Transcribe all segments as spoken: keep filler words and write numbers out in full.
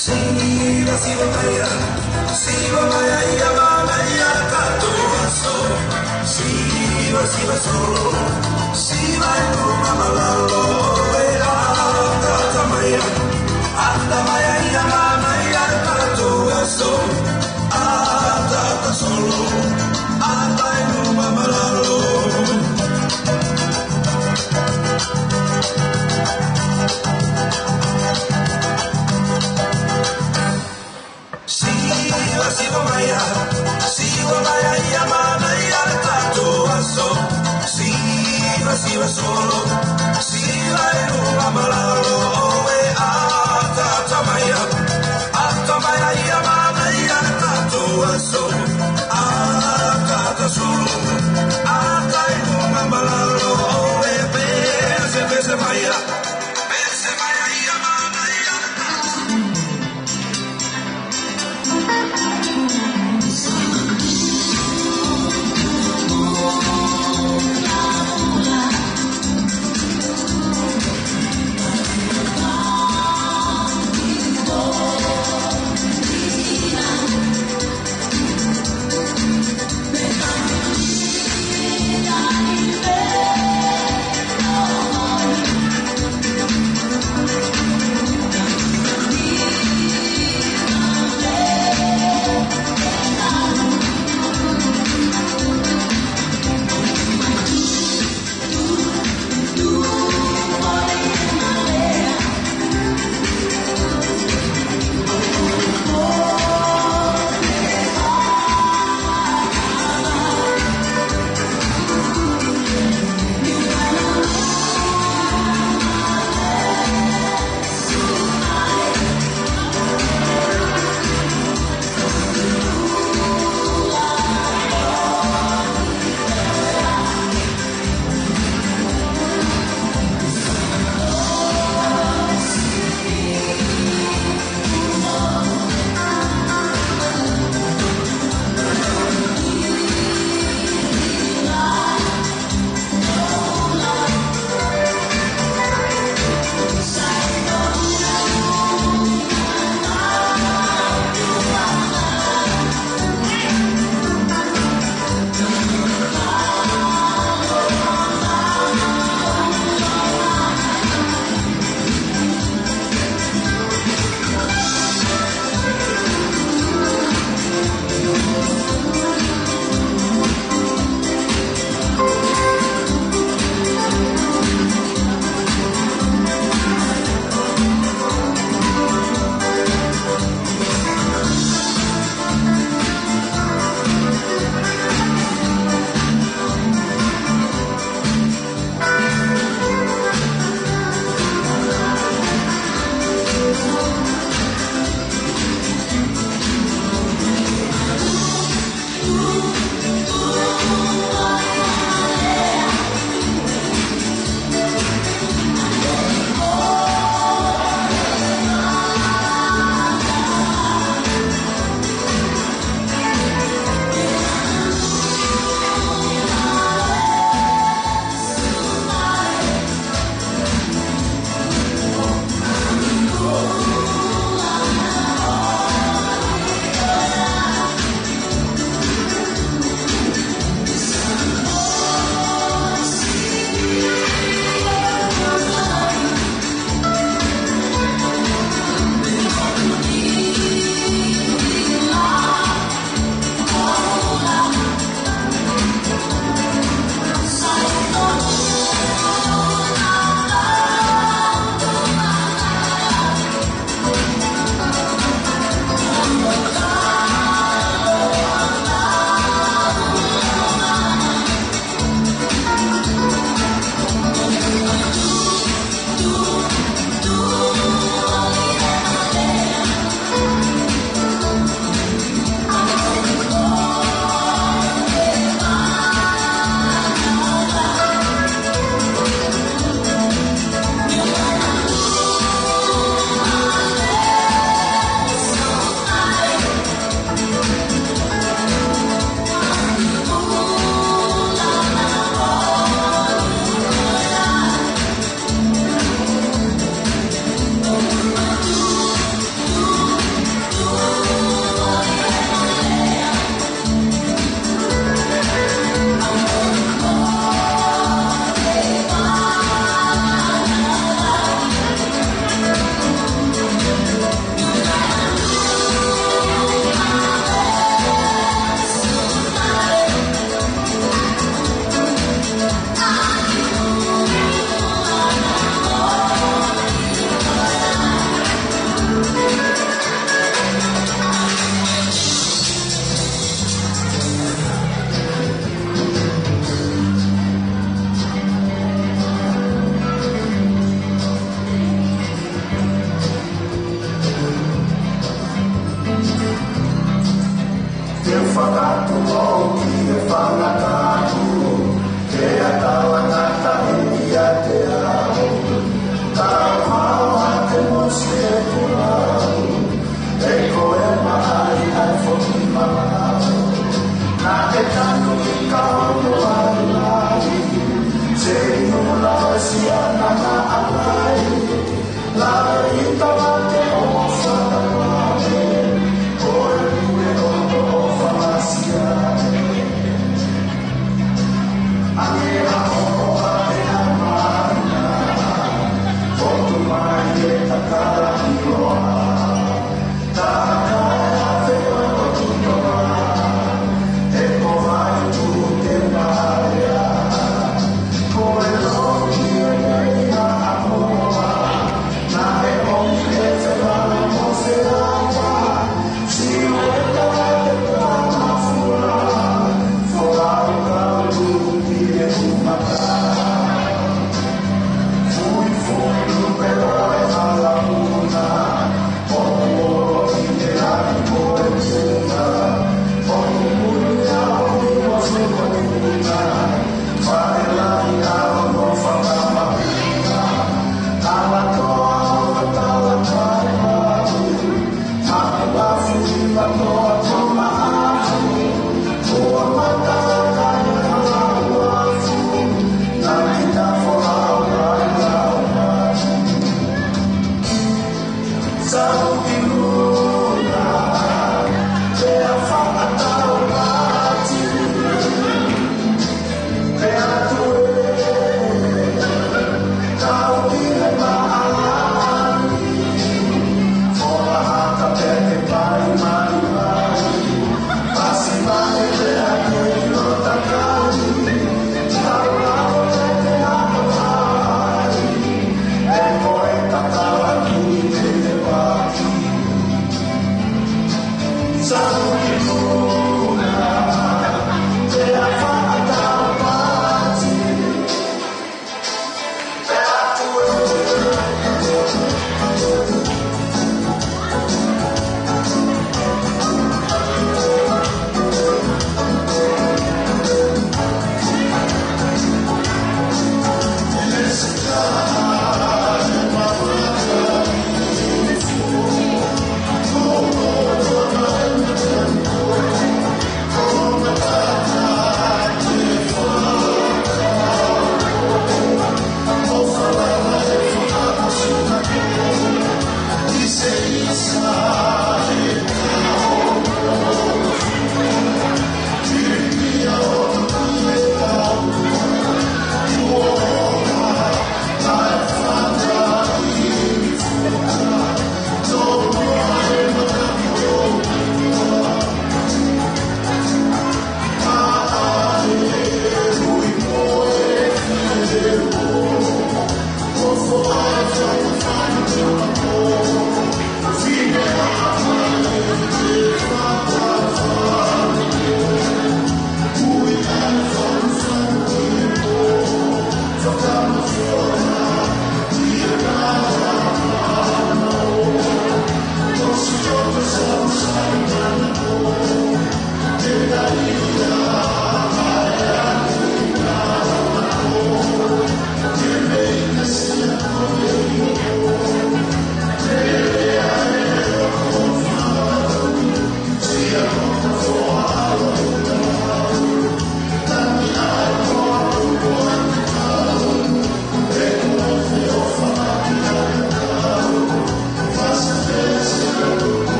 Siva, siva mai ia, siva mai ia, ʻa ia mamaʻo ʻa e kātoa solo. Siva, siva solo, siva ʻi luma ma lalo, ʻe ʻatā mai ia, ʻatā mai ia, ʻa ia mamaʻo ʻa e kātoa solo. ʻAtā, ʻatā solo, ʻatā ʻi luma ma lalo. Siva, siva mai ia, siva mai ia, ʻa ia mamaʻo ʻa e kātoa solo. Siva, siva solo, siva ʻi luma ma lalo, ʻe ʻatā, ʻatā mai ia, ʻatā mai ia, ʻa ia mamaʻo ʻa e kātoa solo. ʻA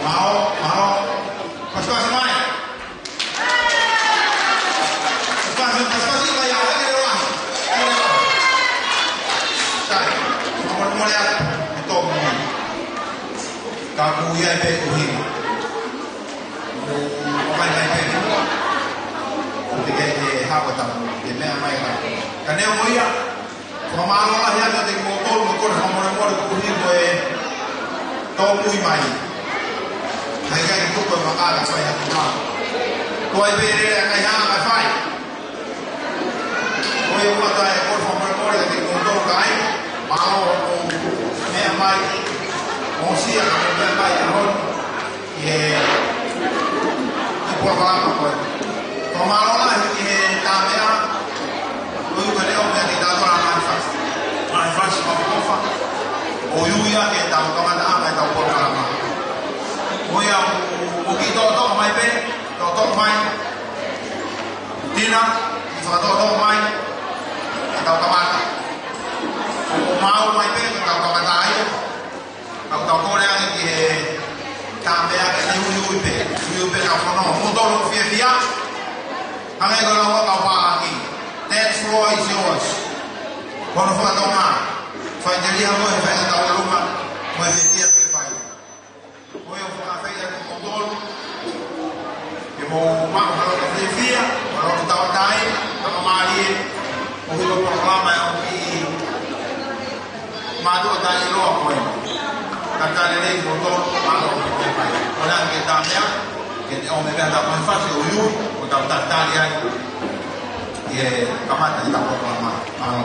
Mālō, mālō. Pasipasi mai. Pasipasi, pasipasi mai, ʻa e leʻo lahi. ʻA e leʻo lahi. Sai, fakamolemole atu, e tō mui. Ka ʻoku ʻi ai pē ʻuhinga. ʻO, ʻomai mai pē ki muʻa. ʻO te ke, ke hapa tamu, ke meʻa mai ka. Ka neongo ia, fakamālō lahi atu kiate kimoutolu, mo kole fakamolemole koeʻuhi ko e tō mui mai. ʻIkai ke tuku e maka ka fai atu nā. Ko e pē lele ʻa e kaihaʻa kae fai. Ko ia ʻoku ʻatā e kole fakamolemole kiate kimoutolu kae. Mālō hoʻomou meʻa mai. Mou sio ka mou meʻa mai ʻaho ni. ʻI he, ʻi he polokalama ko ē. Fakamālō lahi ki he Tāmeʻa, ʻoku ui ko e leʻo meʻa ke tau tola mai fasi. Mai fasi ʻofa ʻofa. ʻOku ui ia ke tau kamata ʻa mai tau polokalama. Ko ia ʻoku, ʻoku kiʻi toʻotoʻo mai pē, toʻotoʻo mai. Tina, kiʻi fakatoʻotoʻo mai, ke tau kamata. ʻOku maau mai pē, ke tau kamata ai. Ka ʻoku tau kole ange ki he Tāmeʻa ke ne uiui pē, uiui pē ka fono. Mou tolo fiefia. Hangē ko e lau ʻa e kau pālangi. Dance floor is yours. Ko hono fakatonga. Faʻiteliha mo e fai ʻa e tau ʻalunga. Mo e fiefia ke fai. Ko e ʻofa ʻa e fai ʻa e mou tolo. Ko e maʻu ha loto fiefia, ha loto tauʻatāina, tauʻamālie, ʻo e polokalama ʻa e ʻOtu Mātuʻa Taʻeʻiloa ko eni. Talitali lelei kimoutolu, mālō e meʻa mai. Ko e lea ke tā meʻa, ke te ʻomi meʻa tā ko e fasi ʻo iu, ʻo tau talitali ai. ʻI he kamata ʻetau polokalama. Mālō.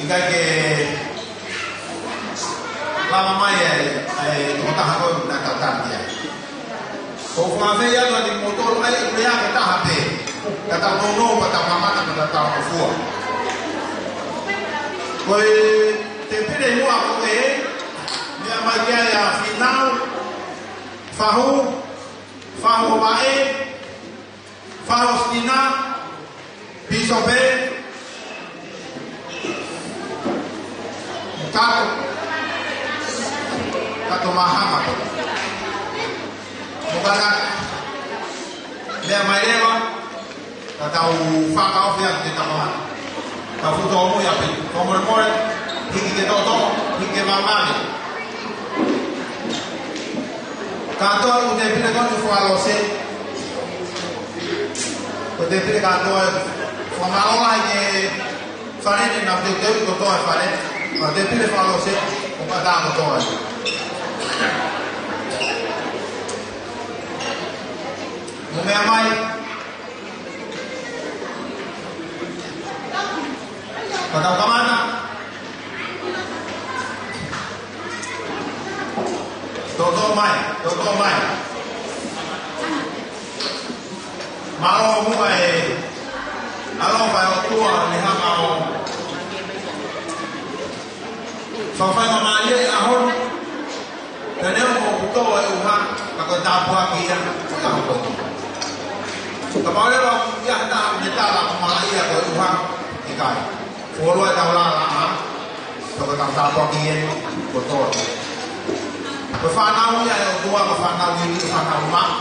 ʻIkai ke lava mai e, e tokotaha ko ē naʻa tau tali ai. Ko u fakaafeʻi atu kiate kimoutolu ai, ʻoku lea ke taha pē. Ka tau nounou, ka tau kamata, ka tau talangofua. Ko e tēpile ʻi muʻa ko ē, meʻa mai ki ai ʻa Finau, Fahu, Fahu Vaʻe, Fahu Sina, Pīsope, Kato, Kato Mahama. Mokana, meʻa mai leva, ka tau fakaʻofi atu ke tau kamata. Tau fuʻu tōmui ʻaupito, fakamolemole, hiki ke toto, hiki ke vavale. Kātoa ʻoku tēpile ko eni ʻoku fakalose. Ko e tēpile kātoa ʻoku fakamālō lahi ki he fale ni naʻa nau teuteuʻi kotoa e fale. Ko e tēpile fakalose, ʻoku ʻatā kotoa. Mou meʻa mai. Ka tau kamata. Toto mai, toto mai. Mālō muʻa e ʻaloʻofa ʻa e ʻOtua ne hanga ʻo fakafaingamālie ʻi he ʻaho ni. Pea neongo ʻoku tō e ʻuha, ka ko e tāpuaki ia ʻo e ʻaho ko eni. Kapau leva ʻoku ʻi ai ha taha ʻoku ne tala ʻoku malaʻia ko e ʻuha, ʻikai. Fuoloa ʻetau lālā, ka ko ʻetau tāpuaki eni, kuo tō. Ko e fānau ia ʻa e ʻOtua, ko e fānau ʻi, ko e fānau maʻa.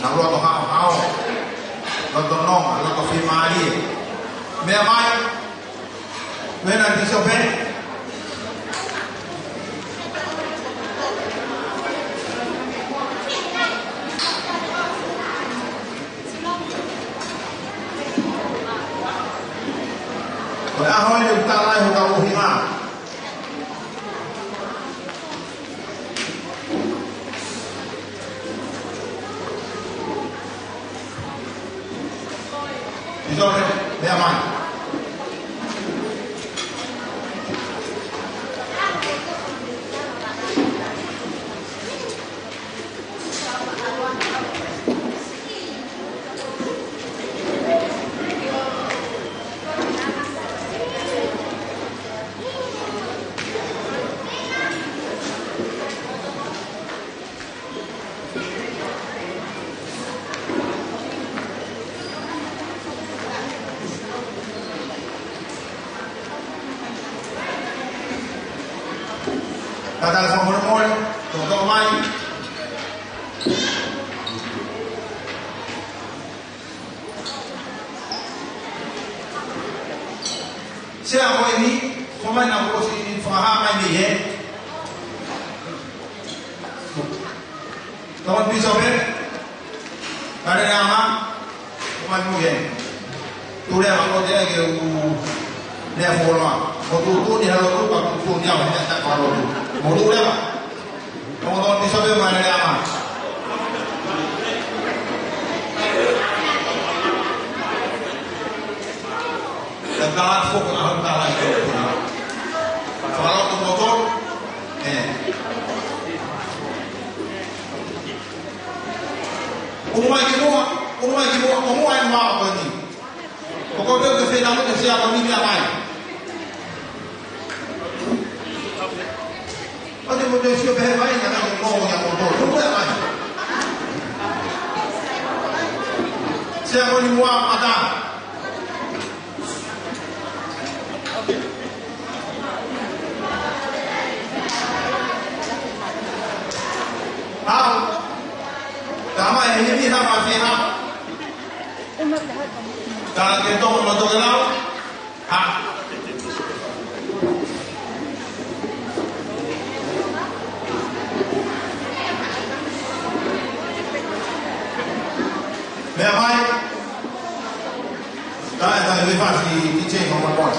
Naʻa nau loto haohaoa, loto nonga, loto fiemālie. Meʻa mai, meʻa mai Pīsope. Ko e ʻaho ni ʻoku tala ai hotau ʻuhinga. Pīsope, meʻa mai. Ka tau fakamolemole, toto mai. Sea ko eni, ko mai naʻa ku ʻosi fakahā mai mei hē. Tau Pīsope, Kaleleaga, ko mai mei hē. Tuʻu leva ko te ke u lea fuoloa. Ko tuʻutuʻuni ha lotu, ka tuʻutuʻuni au he taʻu ha lotu. Mou tuʻu leva. Tau Pīsope, Kaleleaga. Ka tala atu foki ʻa e ʻaho ni tala ʻi he ʻOtua. Fakalotu moutolu. ʻE. ʻUnu mai ki muʻa, ʻunu mai ki muʻa, ʻunu mai ki muʻa ko eni. ʻOku ou pehē ke feinga mo e sea ko eni meʻa mai. ʻOku te mo te sio pehē mai, ka naʻa mo ia mo tō. Tuku ia mai. Sea ko eni muʻa mata. Hau. Tama e himi ha mati ha. Ka ke toko mo toke lau. Ha. Meʻa mai. Tae, tae, we fasi, D J, mama, boy.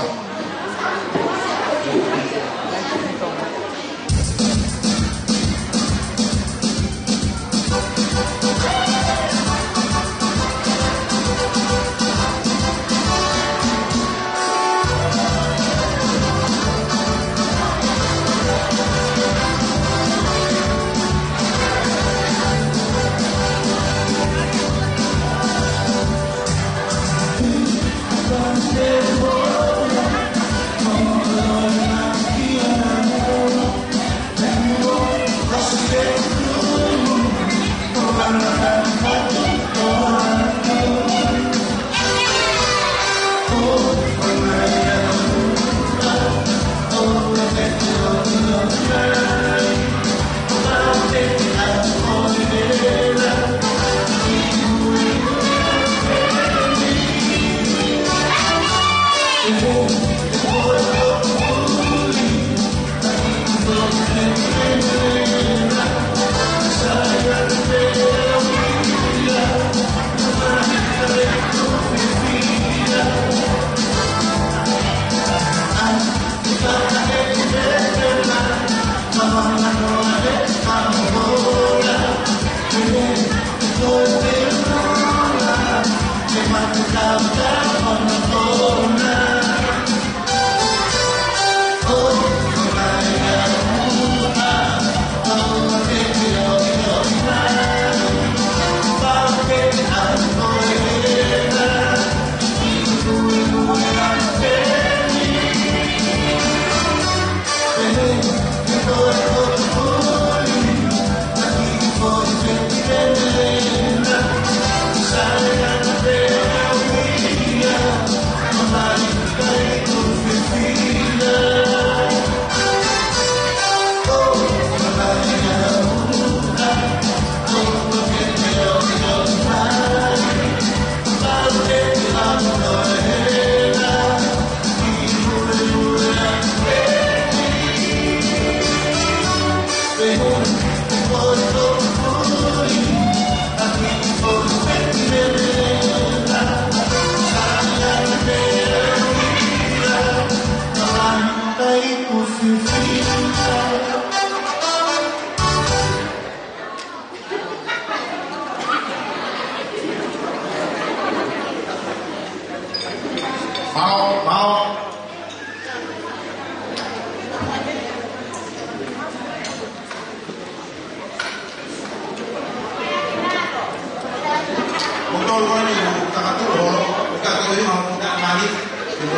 Ko eni ʻoku kakatuʻu holo, ʻoku kakatuʻu holo, ʻoku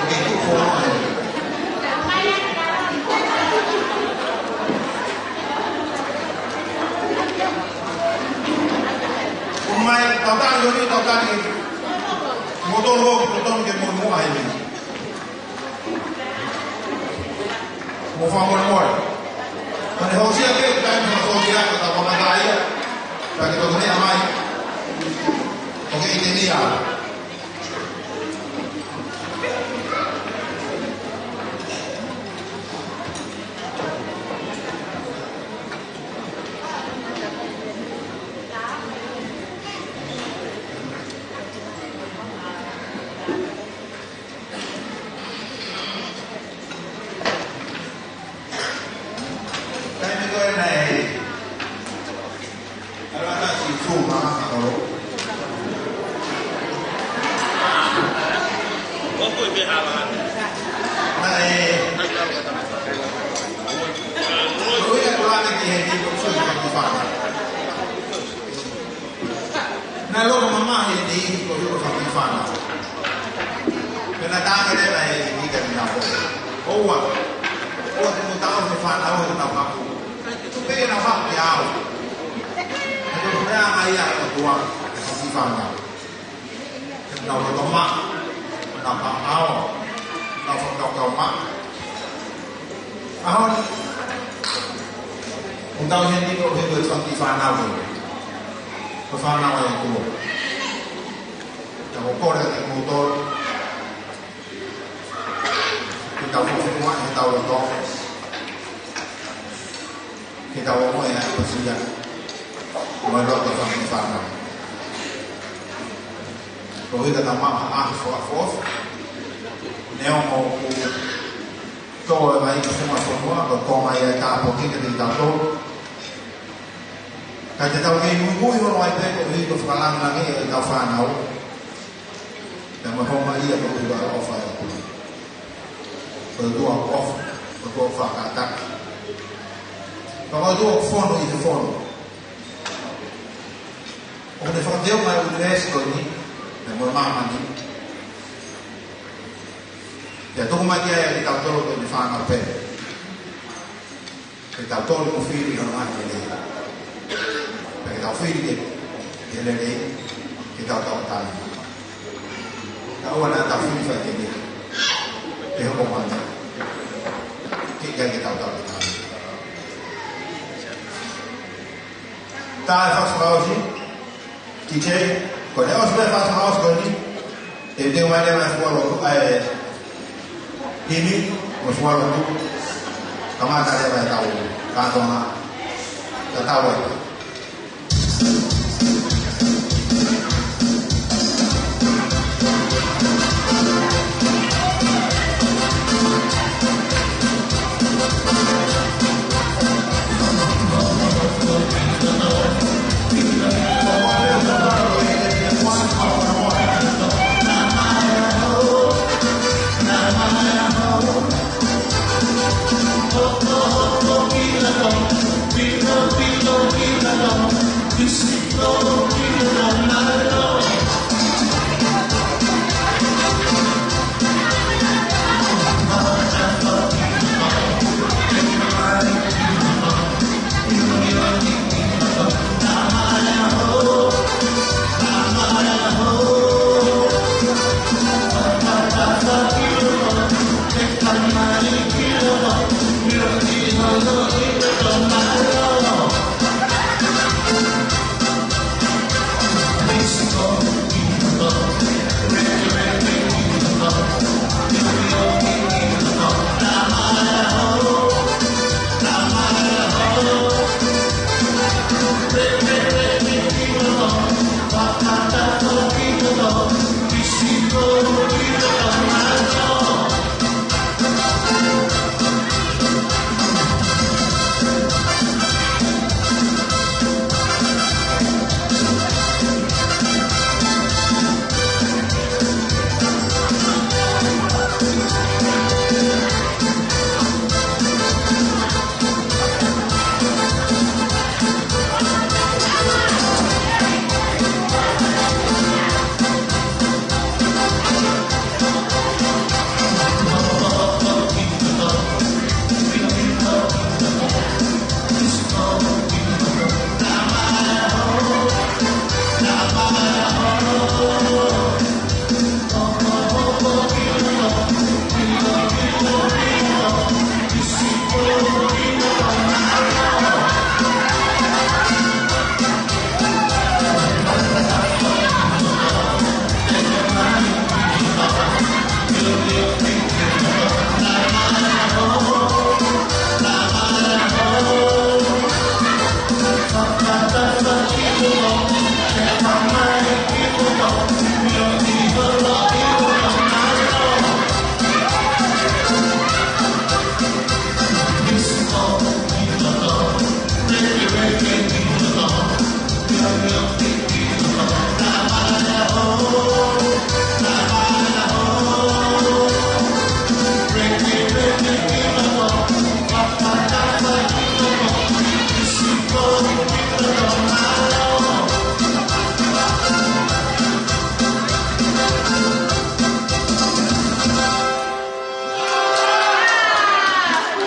kakatuʻu holo. ʻOmai, tau tali, ʻoku tau tali. Mo tonu, mo tonu ke mo mo ai ni. Mo fakamolemole. Ko ʻene housia ke, ka ʻene housia ka tau kamata ia. Ka ke toki meʻa mai. ʻOku ʻi heni ia. Taimi ko ē naʻe ʻalu atu ʻa Sīsū maʻa Mākolo. Naʻe, ko ia ko ane ki he ni ko sui ko fana. Naʻe loko mamahi ʻi he ni ko sui ko fana. Pea naʻe tangata leva ʻe he ni ka ni na ko. ʻOua. ʻOua te mou tau he fana, ʻoua te mou tau. Tupe na wa ke au. Ko e meʻa ia ʻa e ʻOtua, ʻa e fanga. Nau loto maʻa, nau maʻa ʻo, nau fakakaukau maʻa. ʻAho ni, ʻoku tau ʻi heni ko e fanga kiʻi fānau ko ē. Ko e fānau ʻa e ʻOtua. Ka ʻoku ou kole kiate kimoutolu. Ke tau fakafofongaʻi ʻetau loto. Ke tau ongoʻi ʻa e ʻapasia. Mo e loto fanga kiʻi fānau. Ko e ʻuhinga ʻoku tau maʻu ha ʻaho fakaʻofoʻofa. Neongo ʻoku tō e vaʻinga fakafonua, ko e konga ia ʻe tāpuekina kitautolu. Ka te tau kei muimui holo ai pē koeʻuhi ko e fakalāngilangiʻi ʻetau fānau. Pea mo e homai ia ko e ʻuhinga ʻofa ʻa e ʻOtua. Ko e ʻOtua ʻofa, ko e ʻOtua fakataki. Pea ko e ʻOtua fonu ʻi he fonu. ʻOku ne fakateonga e ʻunivēsi ko eni, pea mo e māmani. Pea tuku mai ki ai ʻa kitautolu ko ʻene fānau pē. Ke tau toli mo fili ʻa e lelei. Pea ke tau fili ke, ke lelei, ke tau tau tali. Ka ʻoua naʻa tau fili faʻa ke lelei. Ke hoko mai. Ke ʻikai ke tau tau tali. Tā e faʻa fakaʻosi. T J, ko e ʻosi pē faʻa fakaʻosi ko eni. Te te mai leva e fualotu, ʻa e himi, mo e fualotu. Kamata leva ʻetau kātoanga. Tatau ai.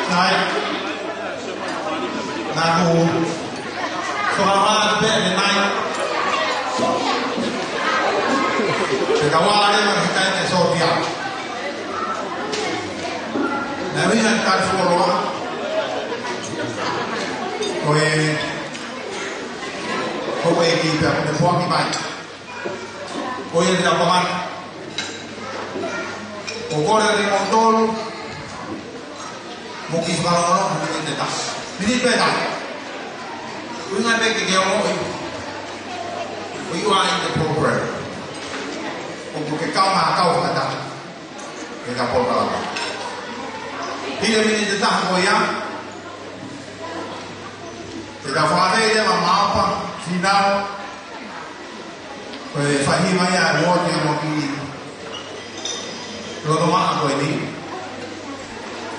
Sai. Naʻa ku fakahā pē ʻanenai. Te ka wale ma ki tai te sōtia. Naʻe ʻi ai e kau fuoloa. Ko e, ko e kiʻi pea, ko e foaki mai. Ko ia te tau kamata. ʻOku ou kole atu kiate kimoutolu mo kiʻi fakalongolongo miniti ʻe taha. Miniti pē ʻe taha. ʻUhinga pē ke ke ongoʻi ʻoku ʻi ai e program. ʻOku ke kau mai ʻo kau fakataha. Ke ka polokalama. Hili e miniti ʻe taha ko ia, te tau fakafeʻiloaki mo Maʻopa, Finau, ko e faihiva ia ʻa e uooti ʻa Moki Lotomaʻa ko eni,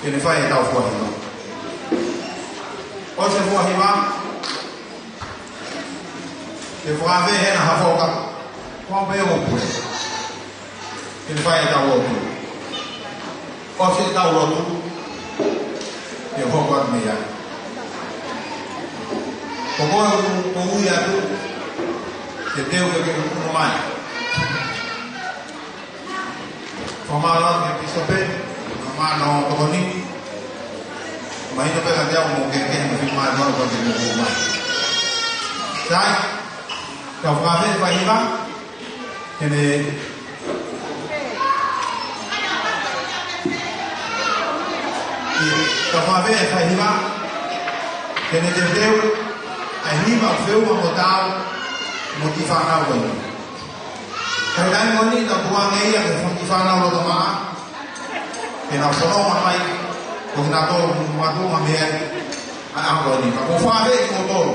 ke ne fai ʻetau fua hiva. ʻOsi e fua hiva, te u fakafeʻiloaki ʻe Hafoka, ko au pē ʻoku pule. Ke ne fai ʻetau lotu. ʻOsi ʻetau lotu, te u hoko atu mei ai. Ko koe ʻoku ou ui atu, te u teuteu ke ke ʻunu mai. Fakamālō atu ki he pīsope, fakamālō tokoni. Mahino pē kiate au ʻoku mou kehekehe mo e finemātuʻa ʻoku mou ʻunu mai. Sai, tau fakafeʻiloaki e faihiva. Ke ne, ʻio, tau fakafeʻiloaki e faihiva. Ke ne teuteu ʻa e hiva ʻoku feʻunga mo taau mo e kiʻi fānau ko eni. Ka ʻi he taimi ko eni, tau tuku ange ia ki he kiʻi fānau Lotomaʻa, ke nau fononga mai, ko kinautolu ʻoku makatuʻunga mei ai ʻa e ʻaho ko eni. Ka ʻoku ou fakafeʻiloaki kimoutolu.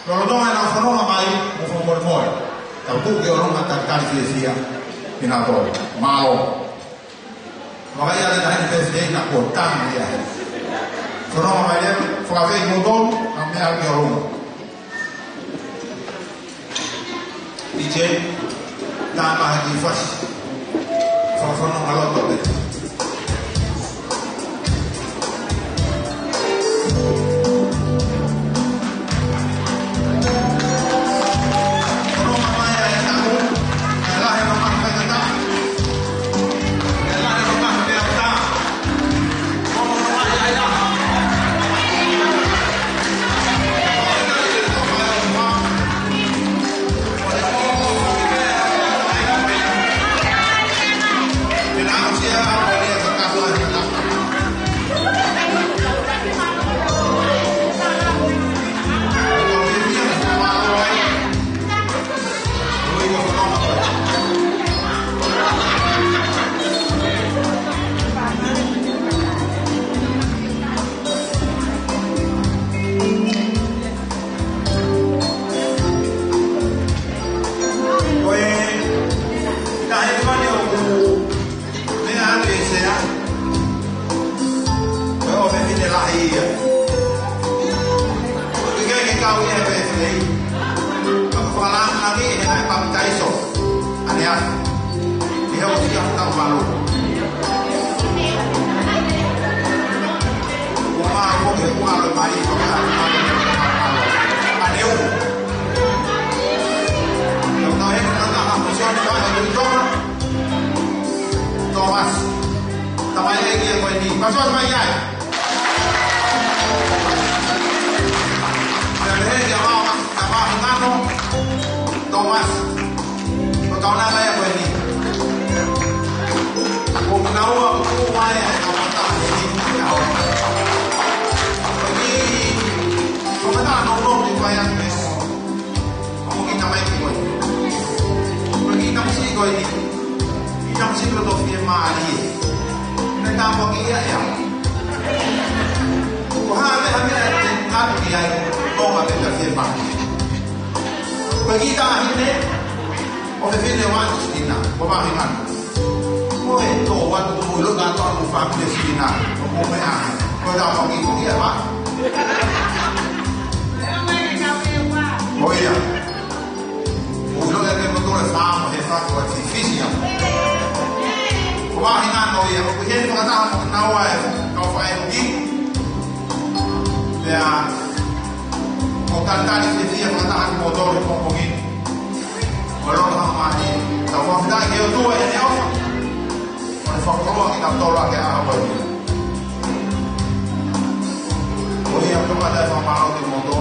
Lolotonga ʻenau fononga mai, mou fakamolemole. Tau tuku ki ʻolunga, talitali fiefia kinautolu. Mālō. Maka ia le tahi pē fie na ko tang ia. Fononga mai leva, fakafeʻiloaki kimoutolu, ka mou ʻalu ki ʻolunga. ʻIo, tā mai ha kiʻi fasi. Fakafononga loto pē. Ko e taha eni ʻoku meʻa atu e sea, ko e ʻofefine lahi ia. ʻOku ʻikai ke kau ia he pēfilei. Ka ko e fakalāngilangi ʻe he ngaahi papitaiso ʻaneafi. ʻI he ʻosi ʻa e taʻu valu. Ua mā ko ke ua lo mai ko ka. ʻAneu. Tau tau he kata ha kusioni ka he Toma. Thomas. Tamai e kia ko eni. Pasua mai ai. Tau he kia mama. Tama hinano. Thomas. Ko e kaunanga ia ko eni. Ko e kaunanga ia ko eni. Ko e kaunanga ia ko eni. Ko e kaunanga ia ko eni. Ki he taʻahine ʻofefine ʻo Sina, ko Vahingano. Ko e tō atu ko ilo ka tō atu fāmili Sina, ko ko me a. Ko e tau ki ko ia ma. Ko ia. Ko ilo ke ke moto e fāmo he fāko a tifisia. Ko Vahingano ia, ko he fakataha mo naua e kau fai ki. Pea, ko talitali se fia fakataha ki moto e pongipongi ni. Mālō ha mani, tau fakafetaʻi ki he ʻOtua ʻi heʻene ʻofa. Mo ne fakakoloa kitautolu ʻaki e ʻaho ni. Ko ia, tau ʻoatu e fakamālō ki moto,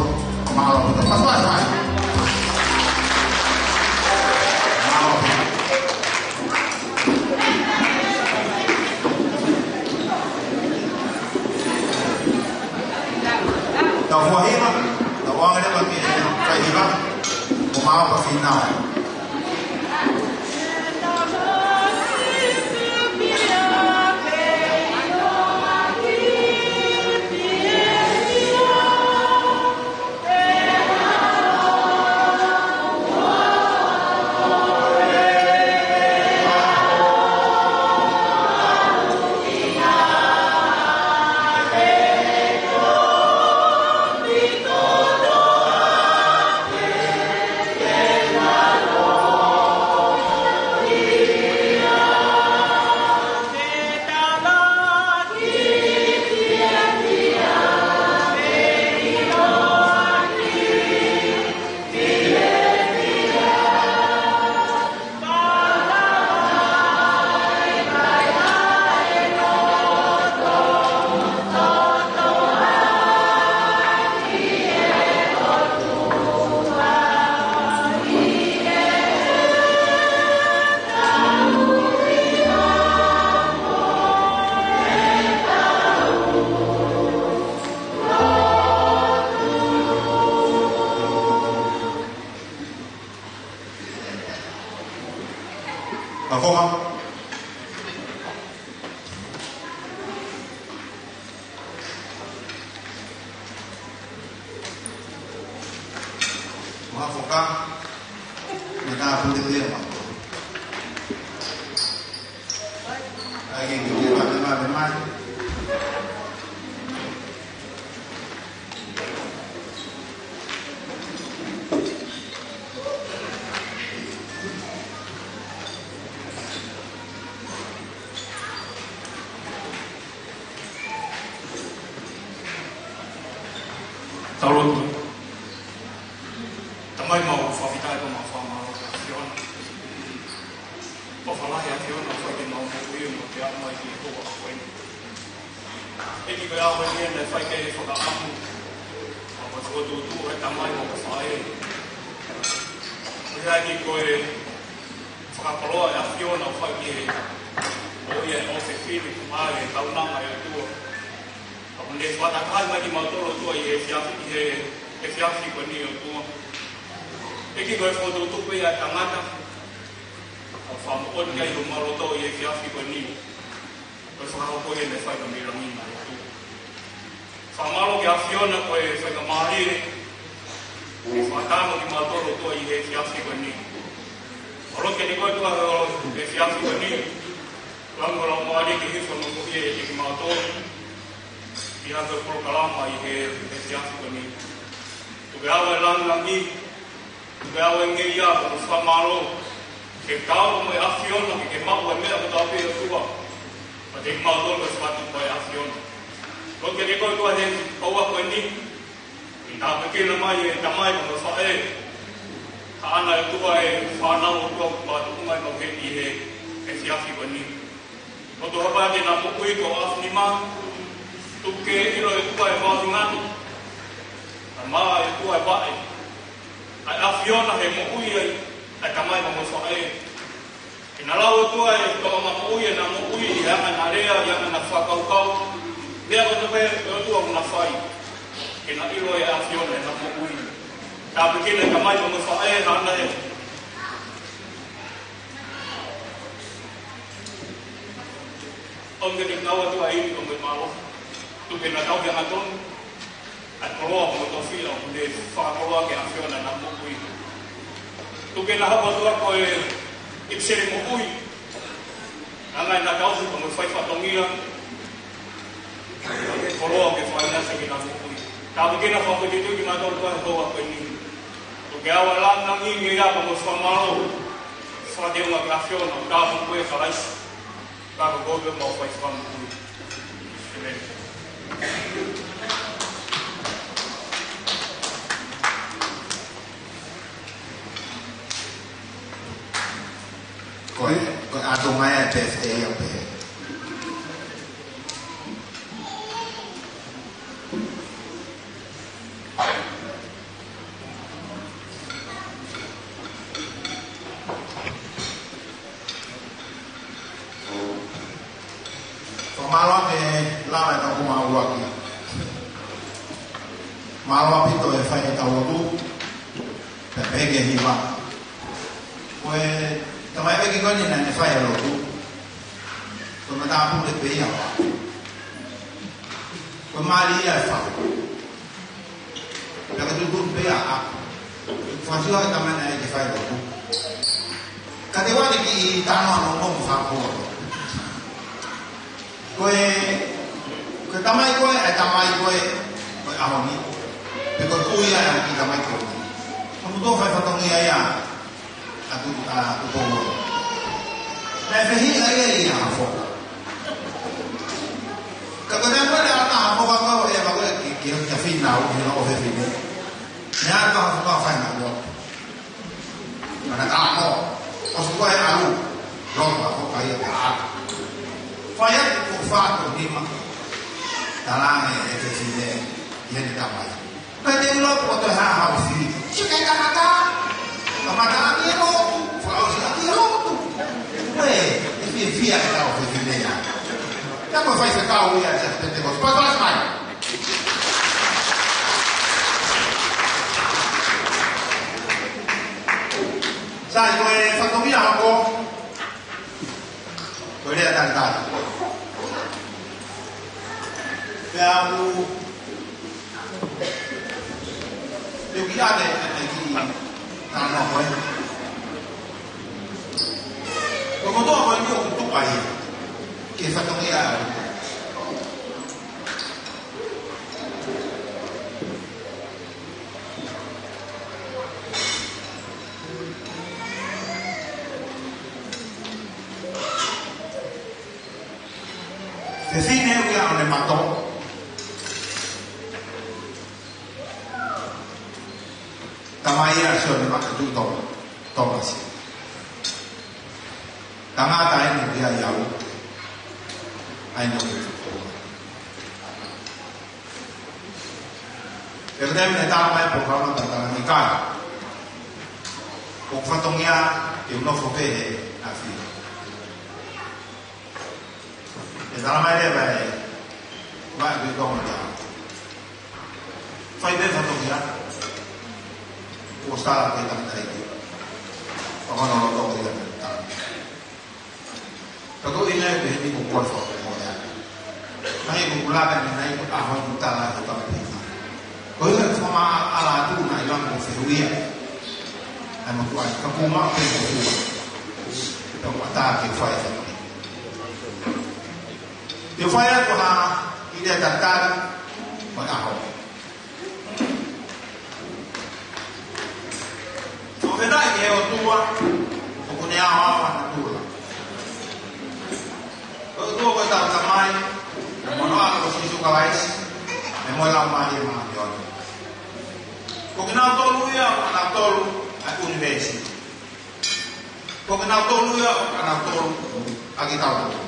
mālō ki moto. Pastor, pastor. Mālō. Tau fua hiva, tau ʻoange leva ki he fai hiva, ko Maoka Finau. Ka konga. Mafoka. Mata pute te ma. Ai ke ke ma te ma te ma. Tau lotu. Tamai, mau fakafetaʻi, mau fakamālō ki he ʻAfiona. Mau fakalahi ʻAfiona, fai ke mau moʻui mo te ama i ki he ʻaho ko eni. ʻEiki, ko e ʻaho ni naʻe fai ki ai e fakaʻamu, mo e fokotuʻutuʻu ʻa e tamai mo e faʻē. Ko ia ʻEiki ko e fakakoloa ʻa e ʻAfiona ʻoku fai ki he, ʻo ia ʻofefine, ko e kaunanga ʻa e ʻOtua. ʻOku ne fakatakai mai kimautolu ʻOtua ʻi he efiafi, ʻi he efiafi ko eni ʻOtua. ʻEiki ko e fokotuʻutuʻu pē ia ʻa e tangata. ʻOku fakamoʻoni ki ai homau loto ʻi he efiafi ko eni. Ko e fakahoko ia naʻe fai ka mei langi mai ʻOtua. Fakamālō ki he ʻAfiona ko e faingamālie ke fakatanga kimautolu ʻOtua ʻi he efiafi ko eni. Mālō ke ne koe ʻOtua he efiafi ko eni. Lango lau mālie ke hifo ʻo nofo ʻiate kimautolu. ʻI he polokalama ʻi he efiafi ko eni. Tuku ke ʻave e langilangi. Tuku ke ʻave e ngeia mo e fakamālō. Ke kau mo e ʻAfiona, ke ke maʻu e meʻa kotoa pē ʻOtua. Pea te mau tō ko e fatu mo e ʻAfiona. Ko ke ne koe ʻOtua he ʻaho ko eni. ʻI tāpuekina mai e tamai mo e faʻē. Haʻana ʻOtua e fānau ʻOtua ʻoku mātuʻunga ʻi he, ʻi he efiafi ko eni. Ko e hapa ke na moʻui ko e ʻaho ni mā. Tuku ke ʻilo ʻe he ʻOtua e Vahingano. Ka maʻa e ʻOtua e vaʻe. ʻA e ʻAfiona he moʻui ai ʻa e tamai mo e faʻē. Ke na lau ʻOtua e tōʻonga moʻui ʻena moʻui, ʻi he anga ʻena lea, ʻi he anga ʻena fakakaukau. Meʻa kotoa pē ʻOtua ʻoku na fai. Ke na ʻilo ʻe he ʻAfiona ʻena moʻui. Tāpuekina e tamai mo e faʻē, haʻana e ʻOmi ke ne kau atu ai ʻi he mālohi. Tuku ke na tauhi angatonu ʻa e koloa mo e tofiʻa ʻoku ne fakakoloa ki he ʻAfiona ʻena moʻui. Tuku ke na hoko atu ko e ʻipiseli moʻui. Hanga ʻe he tauhi ko e fai fatongia. Ke koloa ke fai na se ke na moʻui. Tāpuekina fakafoʻituitui kimautolu ko e hoa ko eni. Tuku ke ʻoua ʻe langilangiʻia mo fakamālō. Fakateunga ke ʻafio na tāpuekina ʻe Kalaisi. Ka ko koe pē mo fai fakamoʻui. ʻĒmeni. Ko e, ko e ʻatunga ia ʻo e pēfē ia pē. Fakamālō atu he lava ʻetau konga ʻuluaki. Mālō ʻaupito e fai ʻetau lotu, pea pehē ki he hiva. Ko e tamaioʻeiki ko eni naʻá ne fai e lotu. Ko e matāpule pē ia. Ko e mali ia e fai. Pea ka tutu pē ʻa, ʻa. Fasiwa ke tamai naʻe ʻikai ke fai lotu. Ka te u ʻai ke u talanoa mo mo fakapoa. Ko e, ko e tamai ko ē, ʻa e tamai ko ē, ko e ʻaho ni. Pe ko e kui ia ʻa e kiʻi tamai ko ē. Ko e motuʻa fai fatongia ia. ʻA Tuʻi, ʻa Tuʻi Poulo. Naʻe fehiʻa ia ʻi Haʻafoka. Ka ko e taimi ko ē naʻe ʻi ai ʻa Haʻafoka ko ē, ʻe ma ko ē ki, ki, ki he fefine, ʻo, ki hono ʻofefine. Naʻe ʻi ai ʻa Haʻafoka fai na ua. Mana ka mo, ʻosi ko ē ʻalu, lō Haʻafoka ia ka ʻalu. Fai atu ko e fā ko e nima. Talaange ʻe he fefine, ʻi heʻene tamai. Ka te u loko ʻo toe hā hau fili. Sio ki he tangata. Kamata ʻaki e lotu. Fakaʻosi ʻaki e lotu. Uē, ʻe fiefia ʻetau fefine ia. Ka ko e faifekau ia ʻa e Pentecost. Pasi, pasi mai. Sai, ko e fatongia hoko. Ko e lea talitali. Pea u, te u kiʻi ʻave ʻa e kiʻi talanoa ko ē. Ko e motuʻa ko eni ʻoku tuʻu ai. Ki he fatongia. Fefine ʻoku ʻi ai ʻene mato. Tamai ia ʻa Sione Maka Tuʻi Tō, Tōmasi. Tangata eni ʻoku ʻi ai au. ʻAi no ke tuko. Pea ko e taimi naʻe tala mai polokalama, talaange ʻe Kai, ko hoku fatongia ke u nofo pē he ʻafio. ʻE tala mai leva ʻe Vai Tuʻi Tonga ia, fai pē fatongia. Kuo sala ke tangata ʻi Tonga, no loto ke tangata. Ka ko e ʻuhinga ia pē he ni ko e kuo fakamoʻoni. Naʻe ko e kula ka ni naʻe ko e ʻaho ni tala ko e tamapina. Ko e ʻuhinga ko e fakamaʻalaʻala atu naʻe ʻi ai ʻa e fehuʻi ia. ʻAi mo tuai ka ko e maʻu pē ko e fua. Ka ko e ʻatā ke fai atu. Te u fai atu ha kiʻi lea talitali mo e ʻaho. Fakafetaʻi ki he ʻOtua, ʻoku ne ʻaoʻao ʻa natula. Ko e ʻOtua ko ʻetau Tamai, mo hono ʻAlo ko Sīsū Kalaisi, pea mo e Laumālie Māʻoniʻoni. Ko kinautolu ia, ʻa kinautolu ʻa e ʻunivēsi. Ko kinautolu ia, ʻa kinautolu ʻa kitautolu.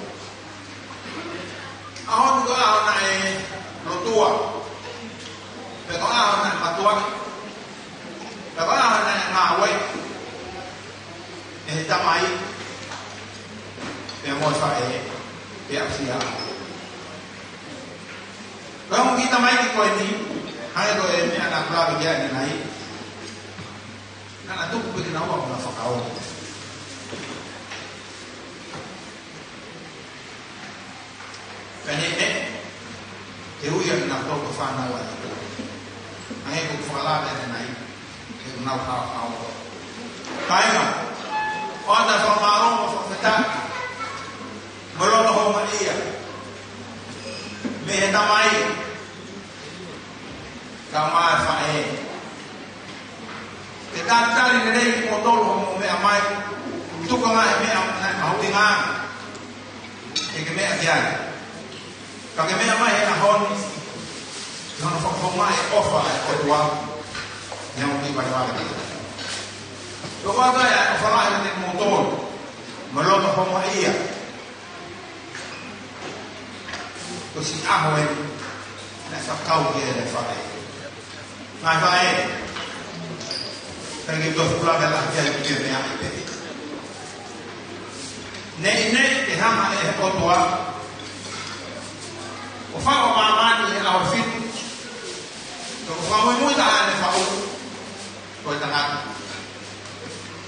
ʻAho ni ko e ʻaho naʻe lotua. Pea ko e ʻaho naʻe mātuʻaki. Pea ko e ʻaho naʻe ngāue ʻe he tamai. Pea mo e faʻē. Pea ʻafio. Ko e ongo kiʻi tamaiki ko eni. Hangē ko e meʻa naʻá ku lave ki ai ʻanenai. Naʻá na tuku pē kinaua mo na fakaongo. Pea ne, ne, te u ui ʻa kinautolu ko e fānau ʻa e ʻOtua. Hangē ko ʻeku fakalave ʻanenai, ke nau haohaoa. Kāinga, ʻoatu e fakamālō mo e fakafetaʻi mo e loto houngaʻia mei he Tamai kae ʻumaʻā e faʻē. Ke talitali lelei kimoutolu hoʻomou meʻa mai, tuku ange e meʻa naʻe mahuʻinga ange ke ke meʻa ki ai. Ka ke meʻa mai he ʻaho ni, ke hono fakafofongaʻi e ʻofa ʻa e ʻOtua ʻi hoʻomou kiʻi valevale. Ko e ʻoatu e ʻofa lahi kiate kimoutolu mo e loto houngaʻia. Ko e siʻi ʻaho eni naʻe fakakau ki ai ʻene faʻē. Ngaahi faʻē, ʻikai ke toe fuʻu lave lahi ki ai, ke meʻa ai pē. Neʻineʻi ke hanga ʻe he ʻOtua ʻo faʻo māmani he ʻaho fitu, ʻo fakamuimui taha ʻene faʻu ko e tangata.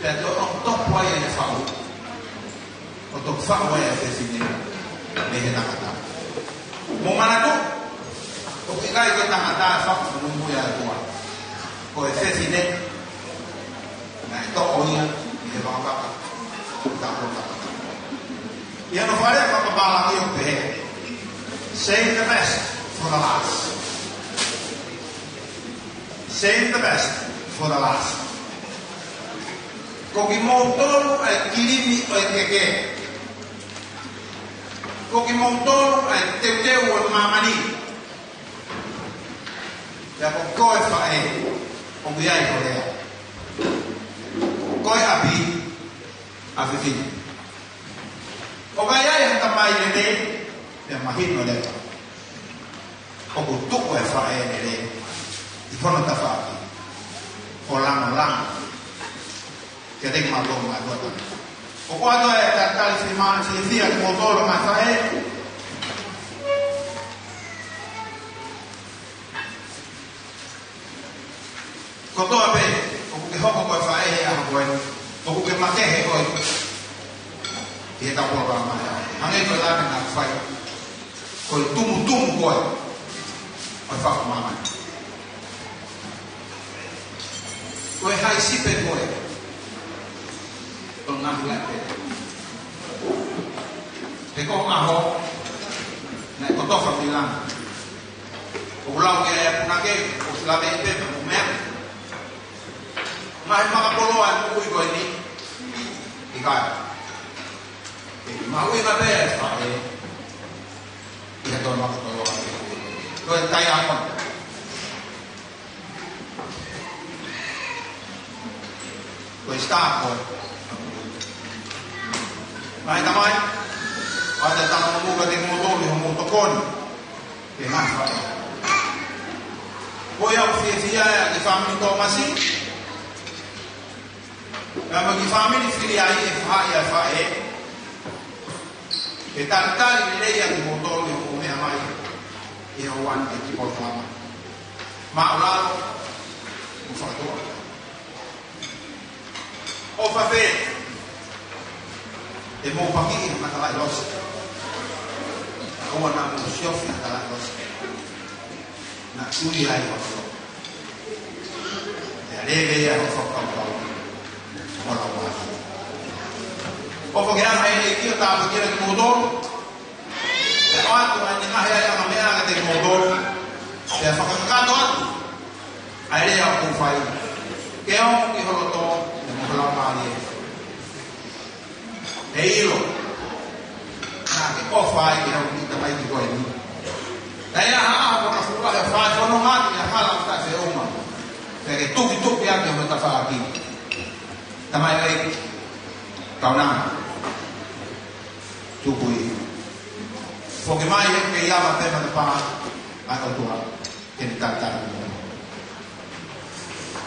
Pea toe ʻohofi ai ʻene faʻu, ʻo toe faʻu ai e fefine mei he tangata. Mou manatu, ʻoku ʻikai ko e tangata e faʻu fakamuimui ʻa e ʻOtua. Ko e fefine, naʻe toʻo ia mei he vakavaka ʻo e tāpuaki. ʻI hono fale fakapālangi ʻoku pehē, save the best for the last. Save the best for the last. Ko kimoutolu ʻa e kilimi ʻo e keke. Ko kimoutolu ʻa e teuteu ʻo e māmani. Pea ko koe faʻē, ʻoku ʻi ai ho lea. Ko e ʻapi ʻa e fefine. ʻOka ʻi ai ha tamai lelei, pea mahino leva ʻoku tuku e faʻē lelei ʻi hono tafaʻaki ʻo langolango kiate kimautolu ngaahi tuatana. ʻOku ʻoatu e talitali fiemālie kiate kimoutolu ngaahi faʻē. Kotoa pē ʻoku ke hoko ko e faʻē he ʻaho ko eni, ʻoku ke makehe koe ʻi heʻetau polokalama. Hangē ko e lave naʻa ku fai, ko e tumutumu koe ʻo e faʻu māmani. Ko e haʻi sipe koe ʻo e ngaahi laʻi pele. He ko e ʻaho naʻe kotofa mei langi. ʻOku lau ki ai e punake, ʻoku lave pē mo e meʻa. Ngaahi makapoloa ʻa e moʻui ko eni. ʻIkai. ʻE mahuʻinga pē e faʻē ʻi ha toe makapoloa. Ko e taiamondi. Ko e star boy. Ngaahi tamai, ʻoatu e talanoa kiate kimoutolu ʻi hoʻomou tokoni ki he ngaahi faʻē. Ko ia ʻoku fiefia ai e kiʻi fāmili Tōmasi, pea mo e kiʻi fāmili fili ai e faʻē, ʻa e faʻē. Ke talitali lelei ʻa kimoutolu ʻi hoʻomou meʻa mai ʻi he ʻaho ni ki he kiʻi polokalama. Māʻulalo mo fakatuʻa. ʻOfa pē te mou pakiʻi ha matalaʻi losi. ʻOua naʻa mou siofi ha matalaʻi losi. Naʻa tui ai ʻo lele ia ʻo fakakaukau. ʻOfa ke ʻoange ʻe he ʻEiki ʻo tāpuekina kimoutolu. Pea ʻoatu ʻa e ngaahi ʻaiʻanga meʻa kiate kimoutolu. Pea fakakakato atu ʻa e lea ʻoku ou fai. Ke ongo ki ho loto, mo ho laumālie. ʻE ʻilo naʻa ke ʻofa ai ki he ʻū kiʻi tamaiki ko eni. Naʻe ʻi ai ha ʻaho ko na fuʻu lahi ʻo fai fononga ʻi ha hala ʻoku taʻefeʻunga. Pea ke tukituki ʻaki hono tafaʻaki. Tamai ʻEiki, kaunanga. Tuku ʻi. Foki mai he ke ia ma pē matapā ʻa e ʻOtua ke ne talitali.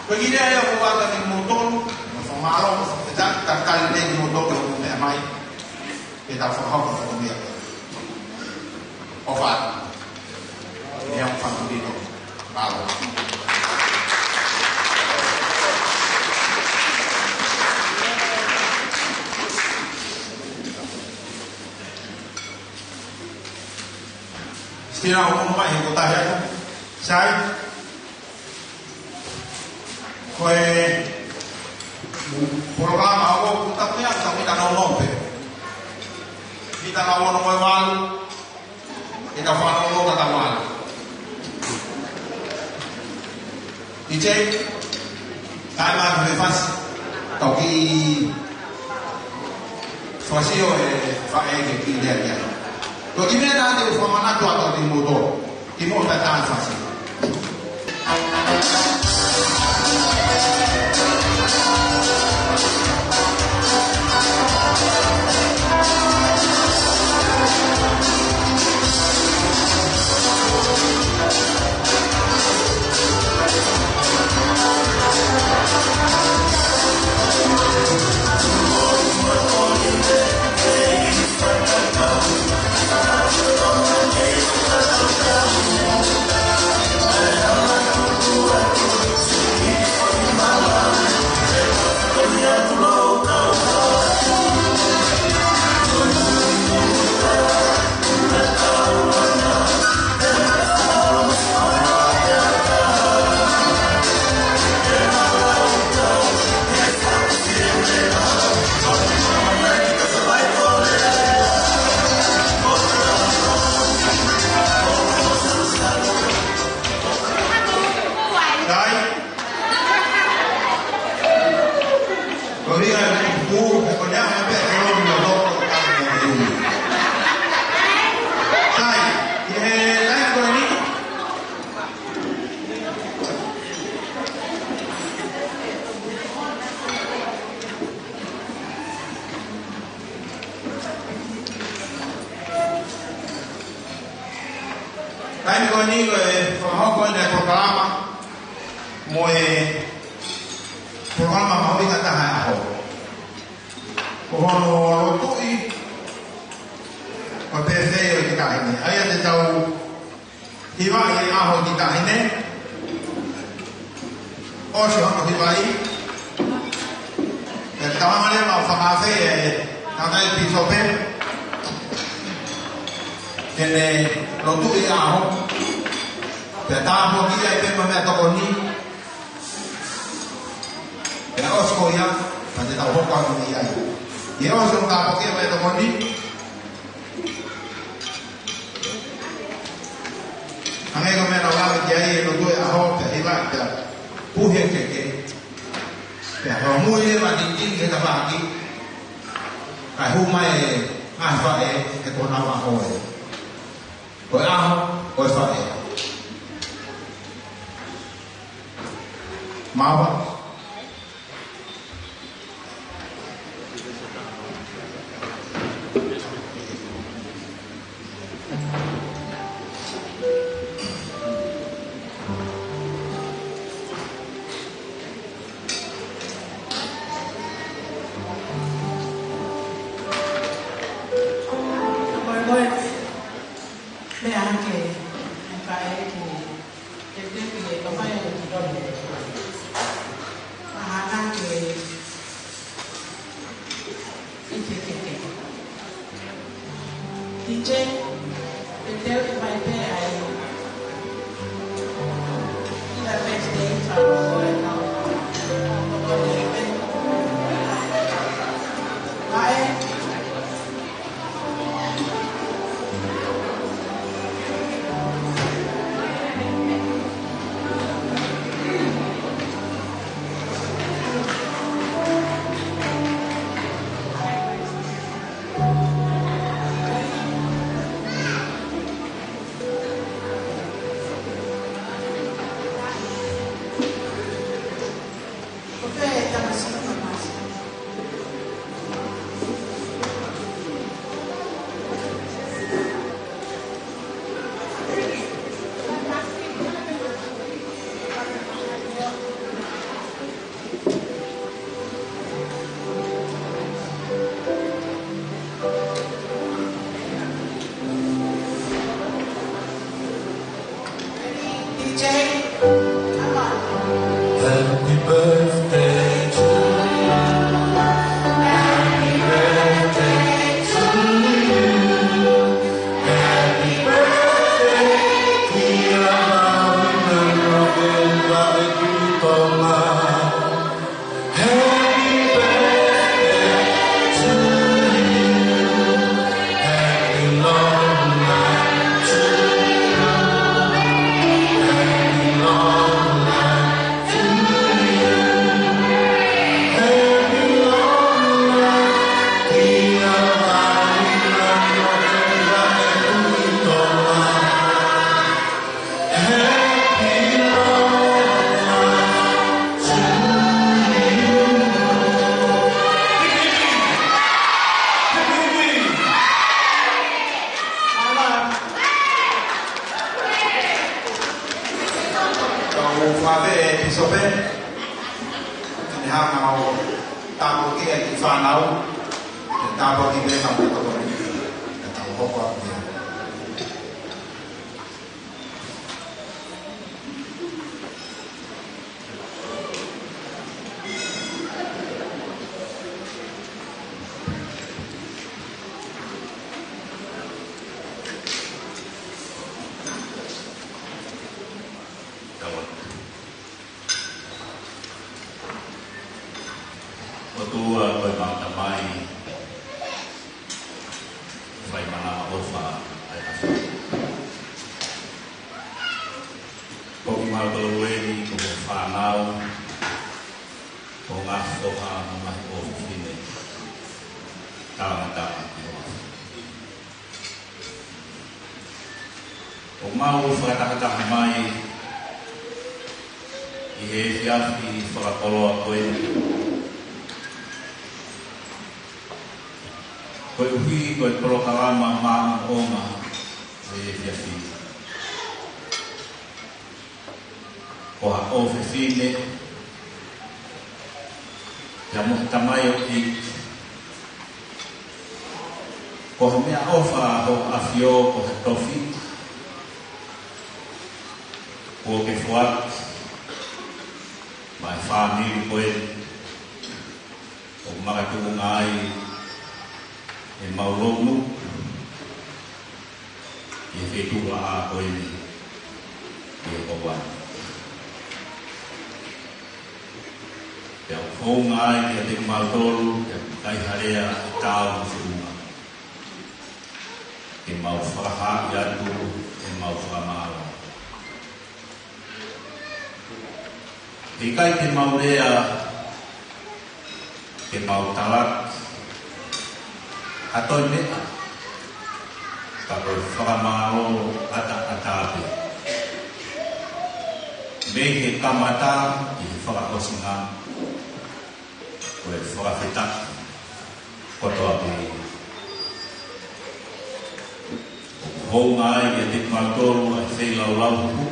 Ko e kiʻi lea ia ʻoku ou ʻoatu kiate kimoutolu, mo e fakamālō, mo e fakafetaʻi, talitali lelei kimoutolu ʻi hoʻomou meʻa mai. Ke tau fakahoko e fatongia. ʻOfa atu. Meʻa ʻoku fakamuimui. Mālō. Sila o mai he kotahi atu. Sai. Ko e Polokalama ʻoku tau meʻa, tau mita nō nō pē. Mita nō nō mo e valu. Mita fānau nō ka tau valu. ʻIte, kae mā ke fasi. Tau kiʻi fasi ʻo e faʻē ke kiʻi lea kia. Ko e kiʻi meʻa naʻa te u fakamanatu atu kiate kimoutolu. Kimoutolu pē taha fasi. Taimi ko eni ko e fakahoko ʻene polokalama mo e polokalama mahuʻinga taha ʻo e ʻaho. Ko hono lotuʻi ʻo e pēfē ʻo e kiʻi taʻahine. ʻA ia te tau hivaʻi e ʻaho kiʻi taʻahine. ʻOsi hono hivaʻi. Pea tau hanga leva ʻo fakaafeʻi e tangataʻeiki pīsope ke ne lotuʻi e ʻaho. Pea tāpuakiʻi ai pē mo e meʻatokoni. Pea ʻosi ko ia, pea te tau hoko atu mei ai. ʻI he ʻosi hono tāpuakiʻi e meʻatokoni, hangē ko e meʻa naʻa ku lave ki ai, ʻe lotu e ʻaho, pea hiva, pea puhi e keke. Pea fakamoʻui leva e tiki ki he tafaʻaki. Kae hū mai e ngaahi faʻē, he ko honau ʻaho ē. Ko e ʻaho ʻo e faʻē. Māua. Moe, moe. Meʻa hake, meʻa hake. Ke te pile, ka mai e ki lolo. Mahana ke ʻi ke ke ke. Ki ke, ke te u mai pē ai. ʻI la pē te i fa ko e nau. Ko e pē. Mai. Hanga ʻo tāpuakiʻi e kiʻi fānau, ke tāpuakiʻi pē kau tokoni, ke tau hoko atu pē. ʻOtua ko ʻemau Tamai, fai mana ʻofa ʻa e ʻAfio. Ko kimautolu eni ko hoʻo fānau, ko e ngaahi foha mo e ngaahi ʻofefine, talangataʻa ki ho ʻAfio. ʻOku mau fakatahataha mai ʻi he efiafi fakakoloa ko eni, koeʻuhi ko e polokalama maʻongoʻonga ʻo e efiafi ni, ko ha ʻofefine, pea mo e tamaioʻeiki, ko e meʻaʻofa ʻa ho ʻAfio ko ha tofiʻa kuo ke foaki maʻa e fāmili ko eni, ʻoku makatuʻunga ai ʻemau loungutu ʻi he feituʻulaʻā ko eni ʻi he ʻaho ni. Pea ʻoku hounga ai kiate kimautolu, pea ʻoku ʻikai ha lea ʻe taau mo e feʻunga ke mau fakahaaʻi atu ʻemau fakamālō. He ʻikai te mau lea, ke mau talaki ha toe meʻa, ka ko e fakamālō ʻataʻatā pē, mei he kamata ki he fakaʻosinga, ko e fakafetaʻi kotoa pē. ʻOku hounga ai kiate kimautolu ʻa e feilaulau huhu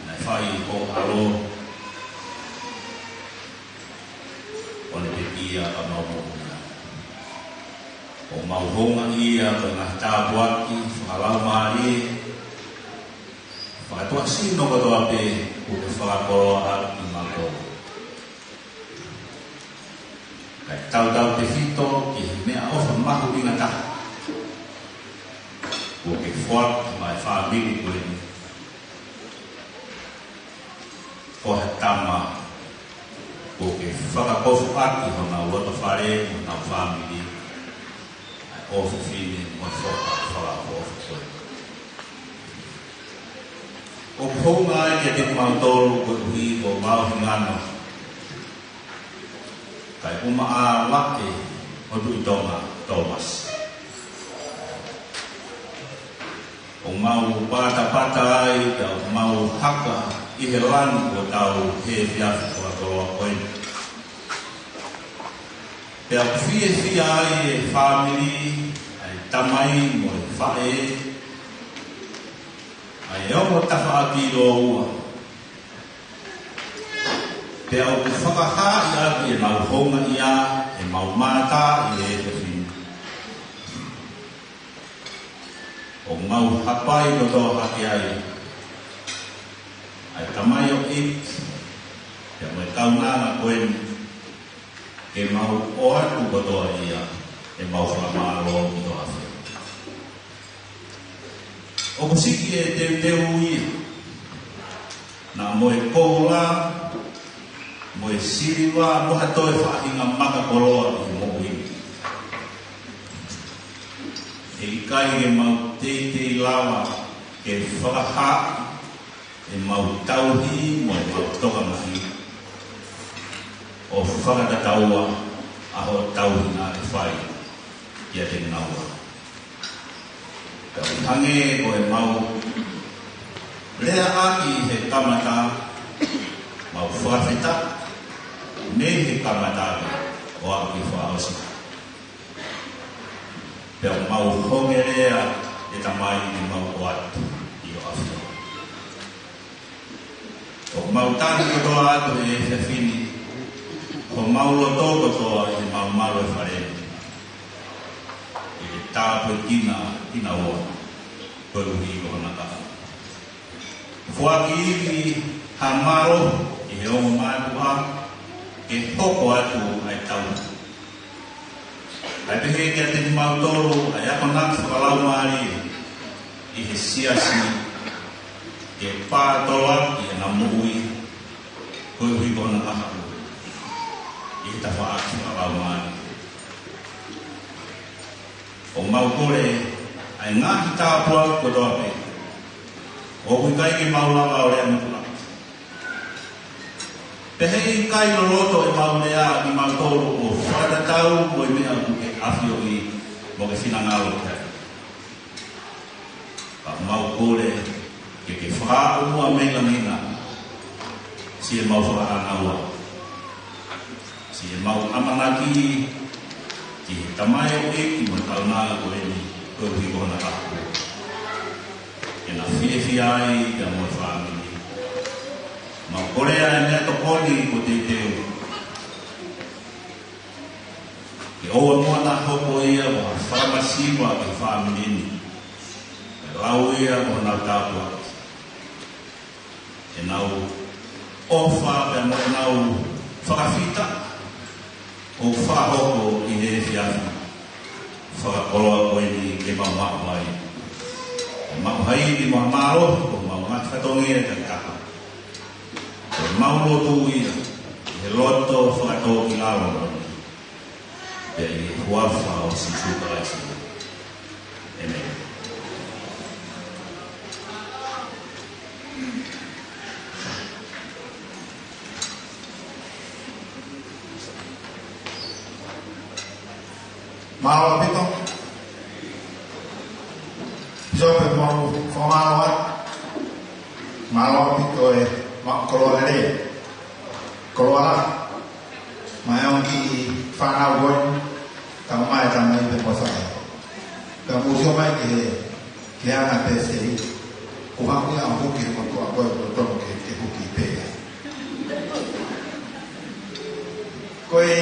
naʻe fai ʻe ho ʻAlo, ʻo ne pekia ka mau moʻui ai. ʻOku mau houngaʻia ko e ngaahi tāpuaki fakalaumālie, fakatuʻasino kotoa pē kuo ke fakakoloa atu kimautolu. Kae tautautefito ki he meʻaʻofa mahuʻinga taha kuo ke foaki maʻa e fāmili ko eni, ko ha tama kuo ke fakakofuʻaki honau lotofale mo honau fāmili, ʻa e ʻofefine mo e foha fakaʻofoʻofa ko eni. ʻOku hounga ai kiate kimautolu koeʻuhi ko homau hingano, kae ʻumaʻā ʻa e Tuʻi Tonga Tōmasi. ʻOku mau patapata ai, pea ʻoku mau haka ʻi he langi ʻo hotau efiafi fakakoloa ko eni. Pea ʻoku fiefia ai e fāmili, ʻa e tamai mo e faʻē, ʻa e ongo tafaʻaki lōua. Pea ʻoku fakahaaʻi ʻaki ʻemau houngaʻia ʻemau mātā ʻi he efiafi ni. ʻOku mau hapai kotoa hake ai ʻa e tamaioʻeiki, pea mo e kaunanga ko eni, ke mau ʻoatu kotoa ia ʻemau fakamālō ki ho ʻAfio. ʻOku siki e teuteu ia, naʻa mo e koula, mo e siliva, mo ha toe faʻahinga makakoloa ʻi he moʻui ni, he ʻikai ke mau teitei lava ke fakahaaʻi ʻemau tauhi mo ʻemau tokanga ʻo fakatataua ʻa hoʻo tauhi naʻe fai kiate kinaua. Pea ʻoku hangē ko ʻemau leaʻaki he kamata, mau fakafetaʻi mei he kamata ʻo aʻu ki he fakaʻosi. Pea ʻoku mau honge lea, ʻe Tamai, ke mau ʻoatu ʻi ho ʻAfio. ʻOku mau tangi kotoa atu he efiafi ni, ʻOku mau loto kotoa ʻi he malumalu ʻo e fale ni, ʻi he tāpuekina kinaua koeʻuhi ko hona kahaʻu. Foaki ivi ha mālohi ʻi he ongo mātuʻa ke hoko atu ʻa e tau. ʻA e pehē kiate kimautolu ʻa e akonaki fakalaumālie ʻi he siasi ke pātoloaki ʻena moʻui koeʻuhi ko hona kahaʻu ʻi he tafaʻaki fakalaumālie. ʻOku mau kole ʻa e ngaahi tāpuaki kotoa pē ʻoku ʻikai ke mau lava ʻo lea motuʻa. Pea heʻikai loloto ʻemau lea kimautolu ʻo fakatatau mo e meʻa ʻoku ke ʻafioʻi mo ke finangalo ki ai. Ka ʻoku mau kole ke ke fakaʻamu ʻa e meʻa ni na, siʻemau fakaʻānaua, siʻemau ʻamanaki ki he tamaioʻeiki mo e kaunanga ko eni koeʻuhi ko hona kahaʻu, ke na fiefia ai pea mo e fāmili. Mau kole ʻa e meʻatokoni kuo teuteu ke ʻoua muʻa naʻa hoko ia ko ha fakamasiva ki he fāmili ni. Ke lau ia ko honau tāpuaki, ʻenau ʻofa pea mo ʻenau fakafetaʻi ʻoku fakahoko ʻi he efiafi fakakoloa ko eni ke mau maʻu ai. Mau haʻi ni mo ha mālohi ʻoku mau ngata fatongia takitaha. Ko ʻemau lotu ia ʻi he loto fakatōkilalo, pea ʻi he huafa ʻo Sīsū Kalaisi. ʻĒmeni. Mālō ʻaupito. Pīsope, mau fakamālō atu. Mālō ʻaupito e maʻu koloa lelei, koloa lahi maʻa e ongo kiʻi fānau ko eni, tama mai, tama mai pē mo e faʻē. Ka mou sio mai ki he, ki he anga pē se i, ko haku ia ʻo huki he motuʻa ko ē, ko tonu ke, ke huki pē ia. Ko e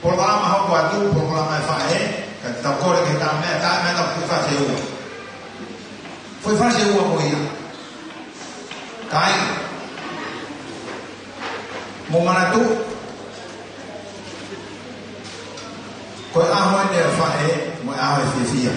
polokalama hoko atu, polokalama e faʻē, ka tau kole ke tā meʻa, tā meʻa, tau foʻi fasi ʻe ua. Foʻi fasi ʻe ua ko ia. Kāinga, mou manatu, ko e ʻaho eni ʻo e faʻē, mo e ʻaho ʻo e fiefia.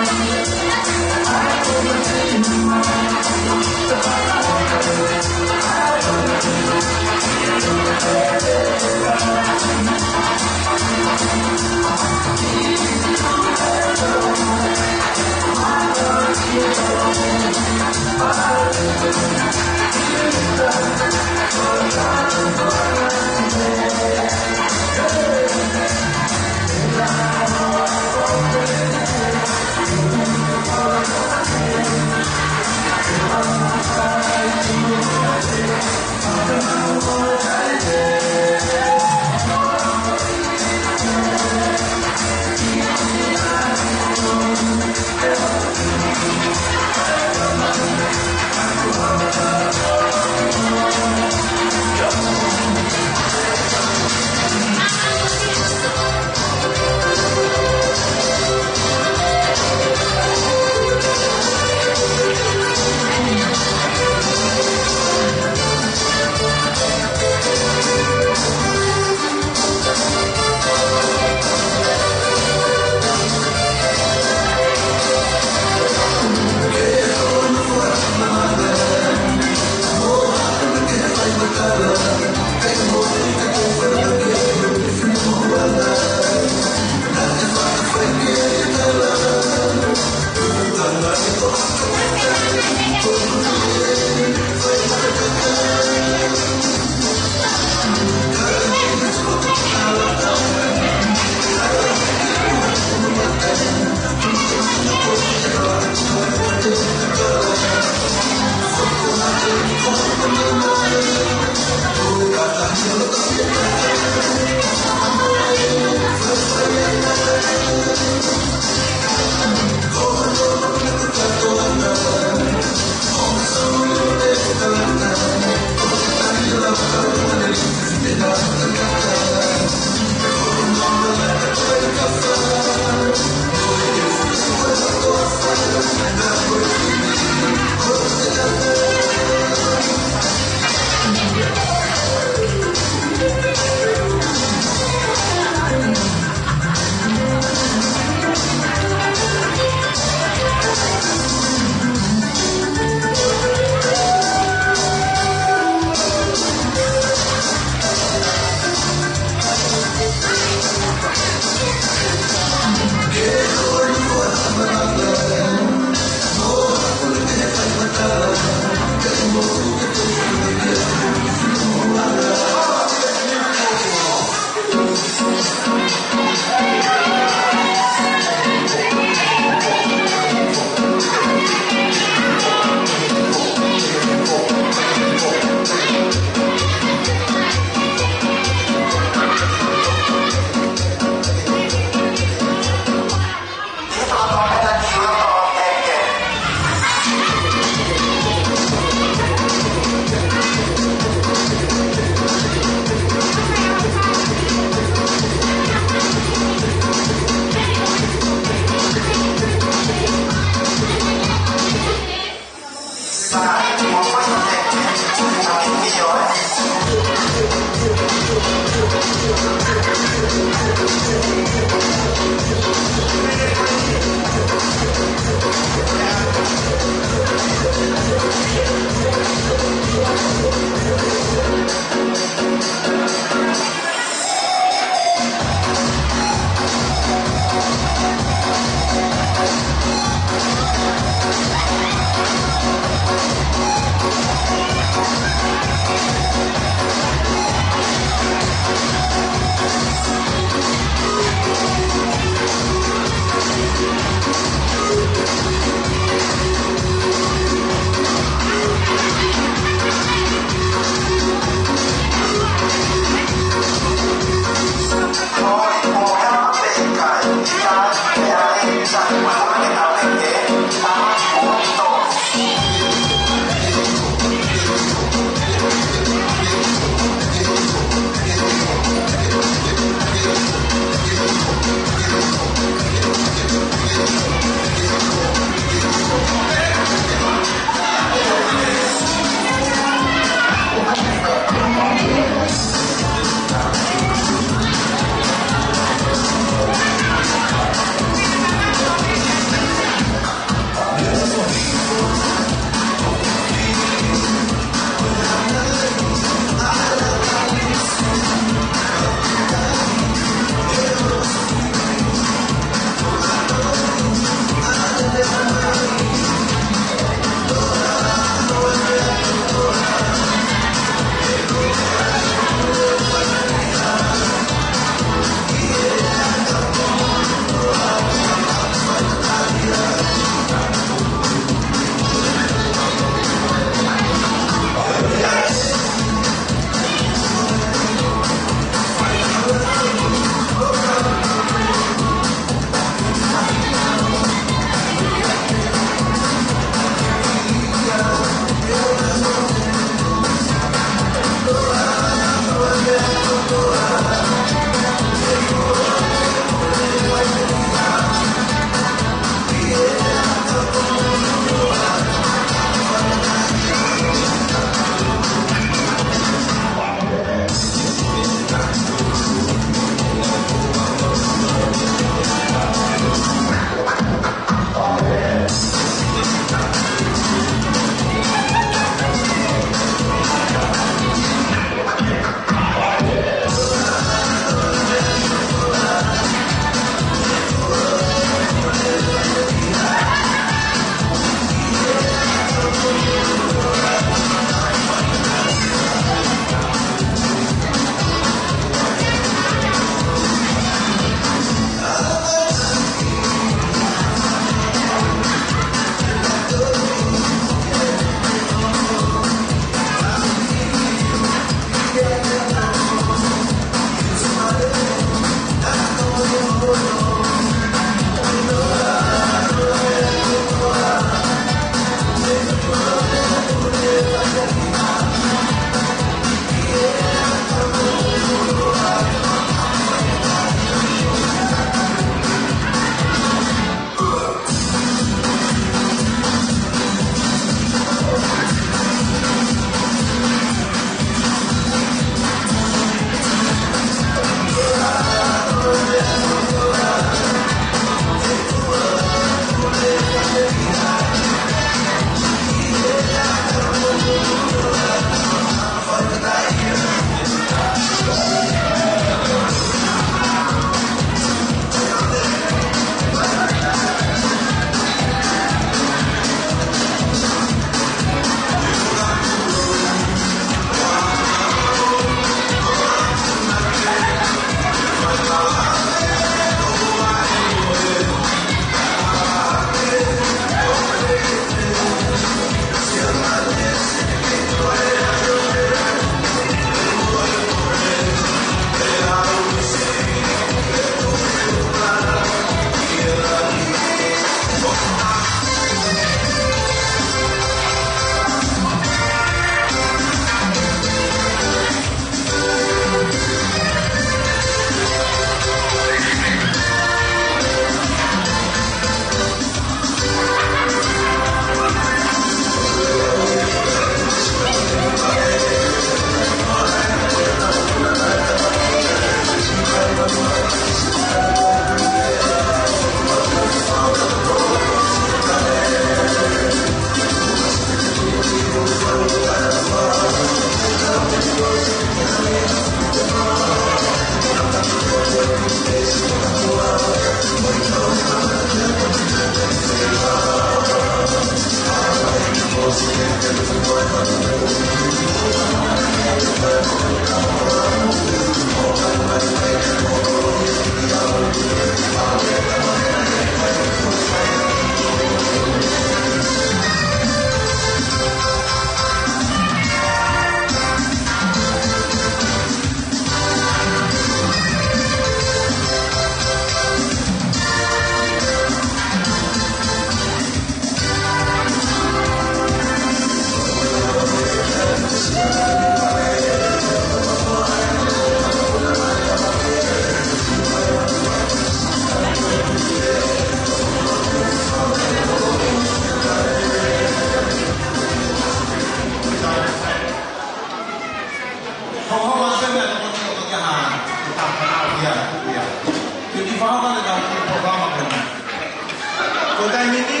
Ko e taimi ni,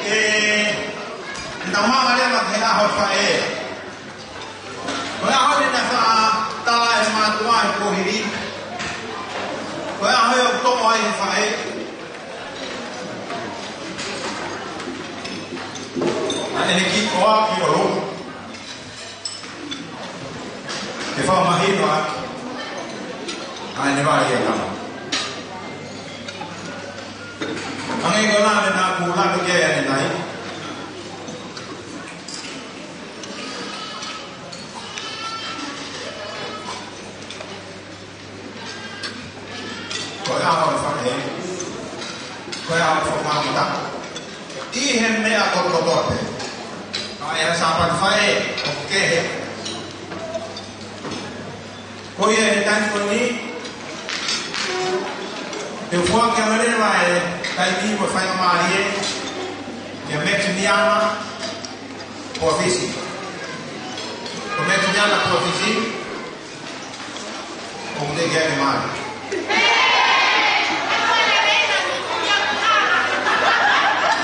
ʻe, ʻe tau maʻu leva ki he ʻaho faʻē. Ko e ʻaho ni naʻe faʻa tala ʻe he mātuʻa he kuohili. Ko e ʻaho ia ʻoku toʻo ai e faʻē. Naʻe ʻene kiʻi ʻoa ki ʻolunga. Ke fakamahino ʻaki ʻa ʻene vali ʻa e tama. Hangē ko ena naʻa ku lave ki ai ʻanenai. Ko e ʻaho ʻo e faʻē, ko e ʻaho ʻo e fakamatala ʻi he meʻa kotoa pē. ʻA e Sāpate Faʻē ʻoku kehe. Ko ia he taimi ko eni, te u foaki ange leva e taimi mo e faingamālie kia Maximiana Poafisi. Ko Maximiana Poafisi, ʻoku te ke ake mai.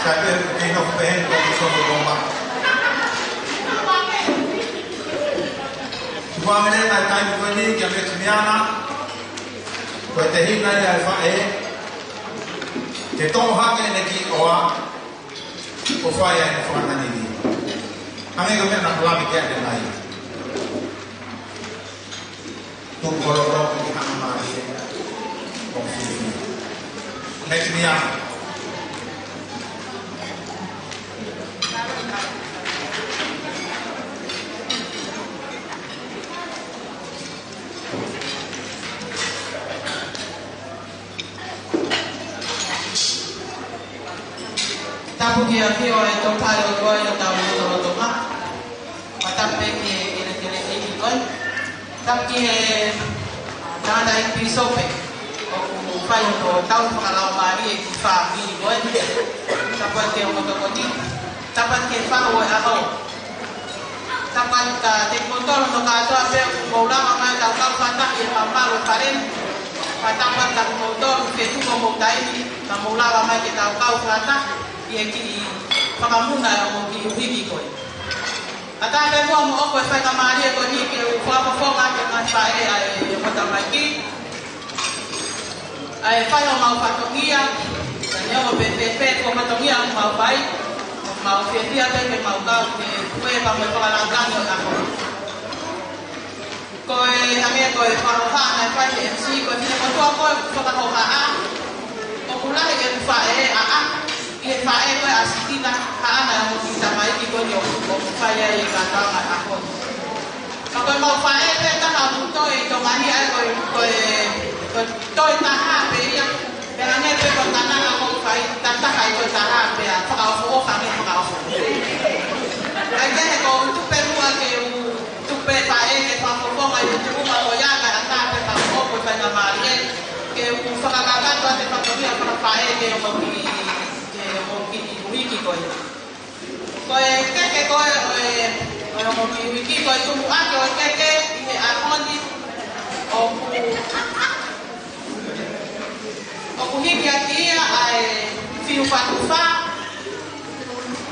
Sa ke, ke nofo pehē, ko ke soko tōma. Tuku ange leva e taimi ko eni kia Maximiana, ko e tehina ia ʻo e faʻē, ke toʻo hake ʻene kiʻi ʻoa, ʻo fai ai ʻene fakananili. Hangē ko e meʻa naʻa ku lave ki ai ʻanenai. Tuku holo ki he faingamālie ʻo e fiefia. Maximiana. Tapu ki he ʻafio ʻa e Toketā ʻi he ʻOtua ʻi hotau lotolotonga. Pea tapu pē ki he kelekele ʻeiki ko ē. Tapu ki he tangataʻeiki pīsope ʻoku fai hono tau fakalaumālie ki he fāmili ko ē. Tapu ki he ongo tokoni. Tapu ki he fahu ʻo e ʻaho. Tapu kiate kimoutolu hono kātoa pē ʻoku mou lava mai ke tau kau fakataha ʻi he malumalu ʻo e fale ni. Pea tapu kiate kimoutolu ke tuku homou taimi, ka mou lava mai ke tau kau fakataha ʻi he kiʻi fakamuna ʻo e ongo kiʻi ʻuhiki ko ē. Kae ʻatā pē muʻa moʻoku e faingamālie ko eni ke u fakafofonga atu ki he ngaahi faʻē ʻa e ongo tamaiki. ʻA e fai homau fatongia, ka neongo pe, pe, pe ko e fatongia ʻoku mau fai, ʻoku mau fiefia pē ke mau kau ki he puke pea mo e fakalāngilangi ʻo e ʻaho. Ko e hangē ko e fakahohaʻa naʻe fai ʻe he M C, ko e finemotuʻa ko ē ʻoku fakahohaʻa, ʻoku lahi ʻeku faʻē ʻaʻaku ʻi he faʻē ko ē ʻa Sitina, haʻana ʻa e ongo kiʻi tamaiki ko eni ʻoku, ʻoku fai ai e kātoanga ʻo e ʻaho ni. Ka ko ʻemau faʻē pē taha ʻoku toe ʻi Tonga ni, ʻa ia ko e, ko e, ko e toe taha pē ia. Pea hangē pē ko e tānaki ʻoku fai, ta taha ʻi toe taha pea fakaʻofoʻofa ange fakaʻofoʻofa. Kae kehe ko e tupe muʻa ke u, tupe faʻē ke fakafofonga ʻi he tuʻunga ko ia kae ʻatā pē ka moʻoku e faingamālie ke u fakakakato atu e fatongia fakafaʻē ki he ongo kiʻi, ki he ongo kiʻi ʻuhiki ko ē. Ko e keke ko ē ʻo e, ʻo e ongo kiʻi ʻuhiki, ko e tumuʻaki ʻo e keke ʻi he ʻaho ni ʻoku, ʻoku hiki ʻaki ia ʻa e fiu fatu fā.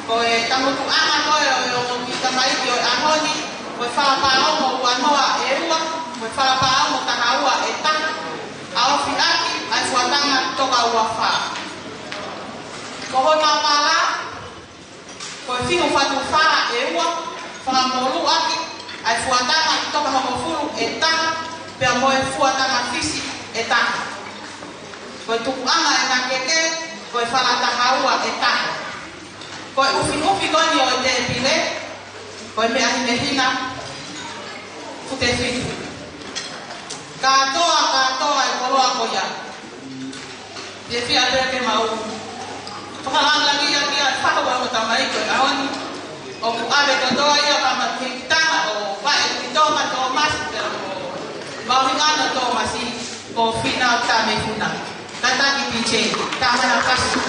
Ko e tangutuʻanga ko ē ʻo e ongo kiʻi tamaiki ʻo e ʻaho ni, ko e fala pā ongo ua noa ʻe ua, ko e fala pā ongo taha ua ʻe taha, ʻa ofi ʻaki ʻa e fuatanga toka ua fā. Ko hono pala, ko e fiu fatu fā Fakamolū ʻaki ʻa e fuatanga ʻi Tokahongofulu ʻe taha, pea mo e fuatanga Fisi ʻe taha. Ko e tukuʻanga ʻe ngakeke, ko e falataha ua ʻe taha. Ko e ʻufiʻufi ko eni ʻo e tēpile, ko e meʻa hinehina, fute fitu. Kātoa, kātoa e koloa ko ia. Fiefia pē ke mau fakalangilangiʻi ʻa e fahu ʻa e tamaiki ko e ʻaho ni. ʻOku ʻave kotoa ia ka ma ki tana ʻo Vaʻe ki Toma Tōmasi pea mo Maʻuhinga Tōmasi ko Fina Tamefuna. Kātaki D J, tā mai ha kasi.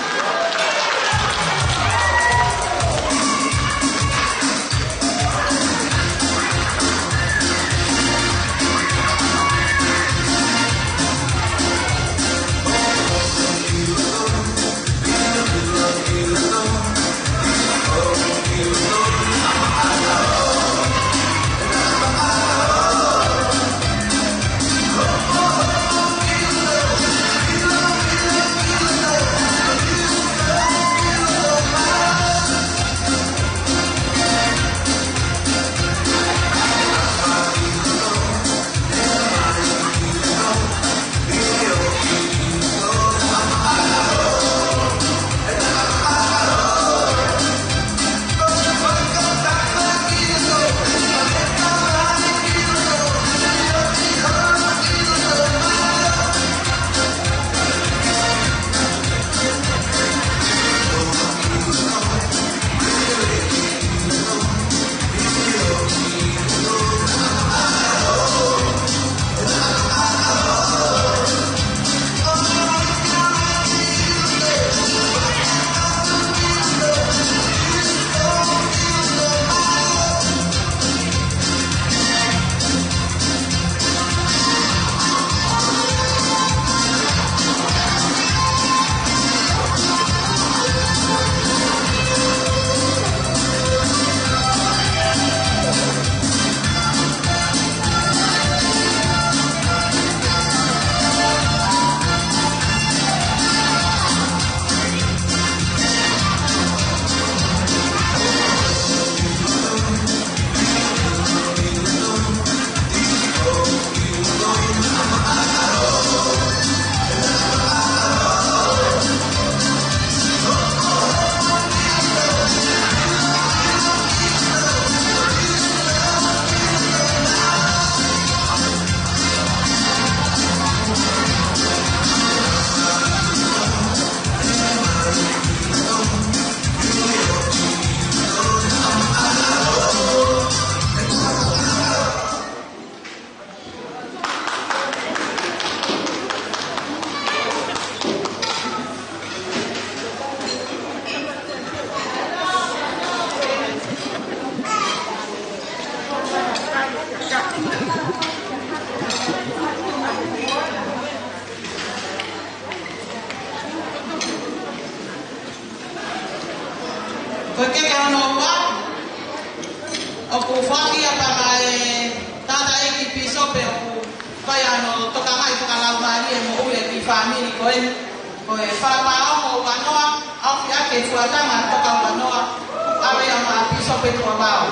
Ko e keke hono ua, ʻoku foaki ia pea mei he tangataʻeiki pīsope ʻoku fai hono tokangaʻi fakalaumālie moʻui e kiʻi fāmili ko eni. Ko e Fala Pāongo Uanoa, ʻoku ʻi ai e fuatanga Toka Uanoa, ʻave ia maʻa Pīsope Tuʻavao.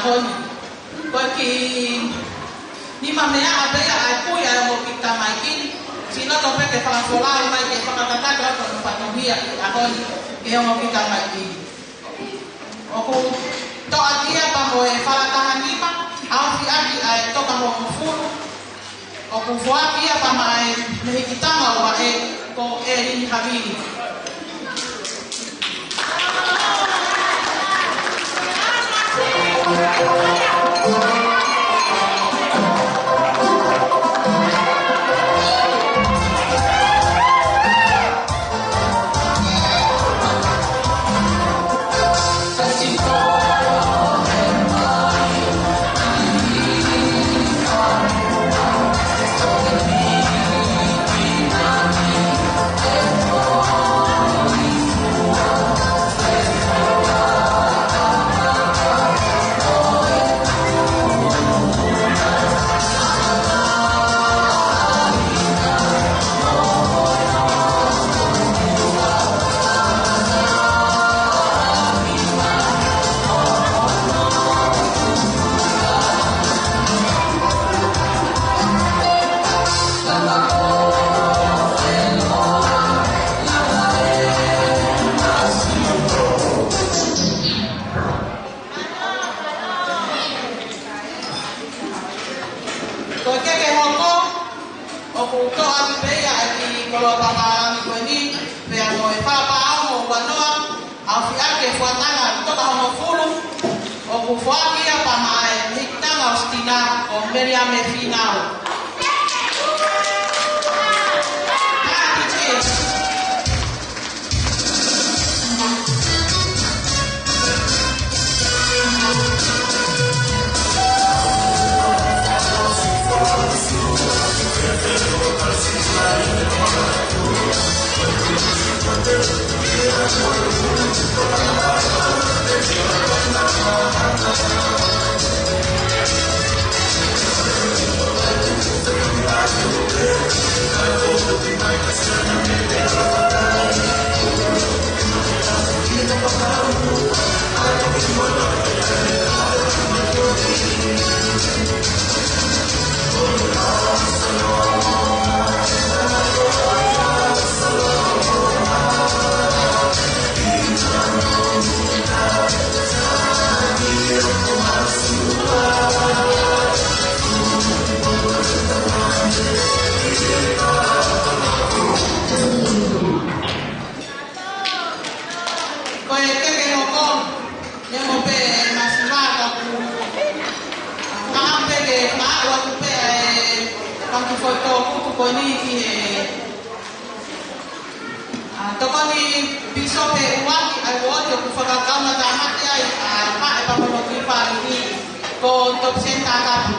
Ko e kiʻi nima meʻa pē ia ʻa e kui ʻa e ongo kiʻi tamaiki ni. Sino to pē ke fakafolau mai ke fakatatau atu hono fatongia ʻi he ongo kiʻi tamaiki ni. ʻOku toʻa ia pea mo e fala taha nima, ʻaofi ʻaki ʻa e toka hongofulu. ʻOku foaki ia pea maʻa e mehikitanga ʻo vaʻe ko ʻElini Havili. Ko e keke hoko, ʻoku toʻa atu pē ia ʻa e kiʻi koloa pālangi ko eni, pea mo e fala pālangi ʻo ua noa, ʻaofi ʻaki e fuatanga toka hongofulu, ʻoku foaki ia pea maʻa e mehikitanga ʻo Sitina ko Meliame Fīnau. Ko e keke hoko, neongo pē ʻa e masiva ka ʻoku, ʻa, ka ʻamu pē ke maʻu atu pē ʻa e fanga kiʻi foʻi tōkutu ko eni ki he, ʻa, tokoni pīsope ʻuluaki ʻa e uooti ʻoku fakakaunga tāmate ai, ʻa, maʻe pea mo hono kiʻi fāmili ko Topuseni Takapu.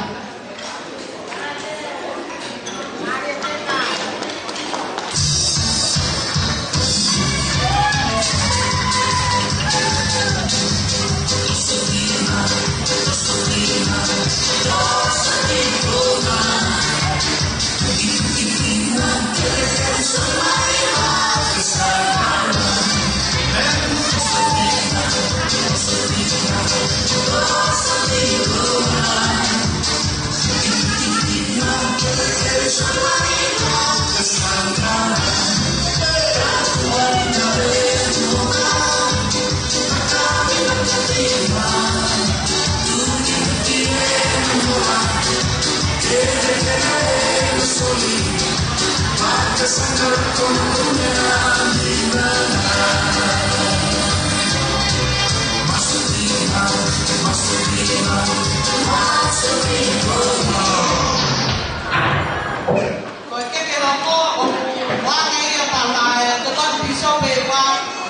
Ko e keke hoko, ʻoku foaki ia pea maʻa e tokoni pīsope ua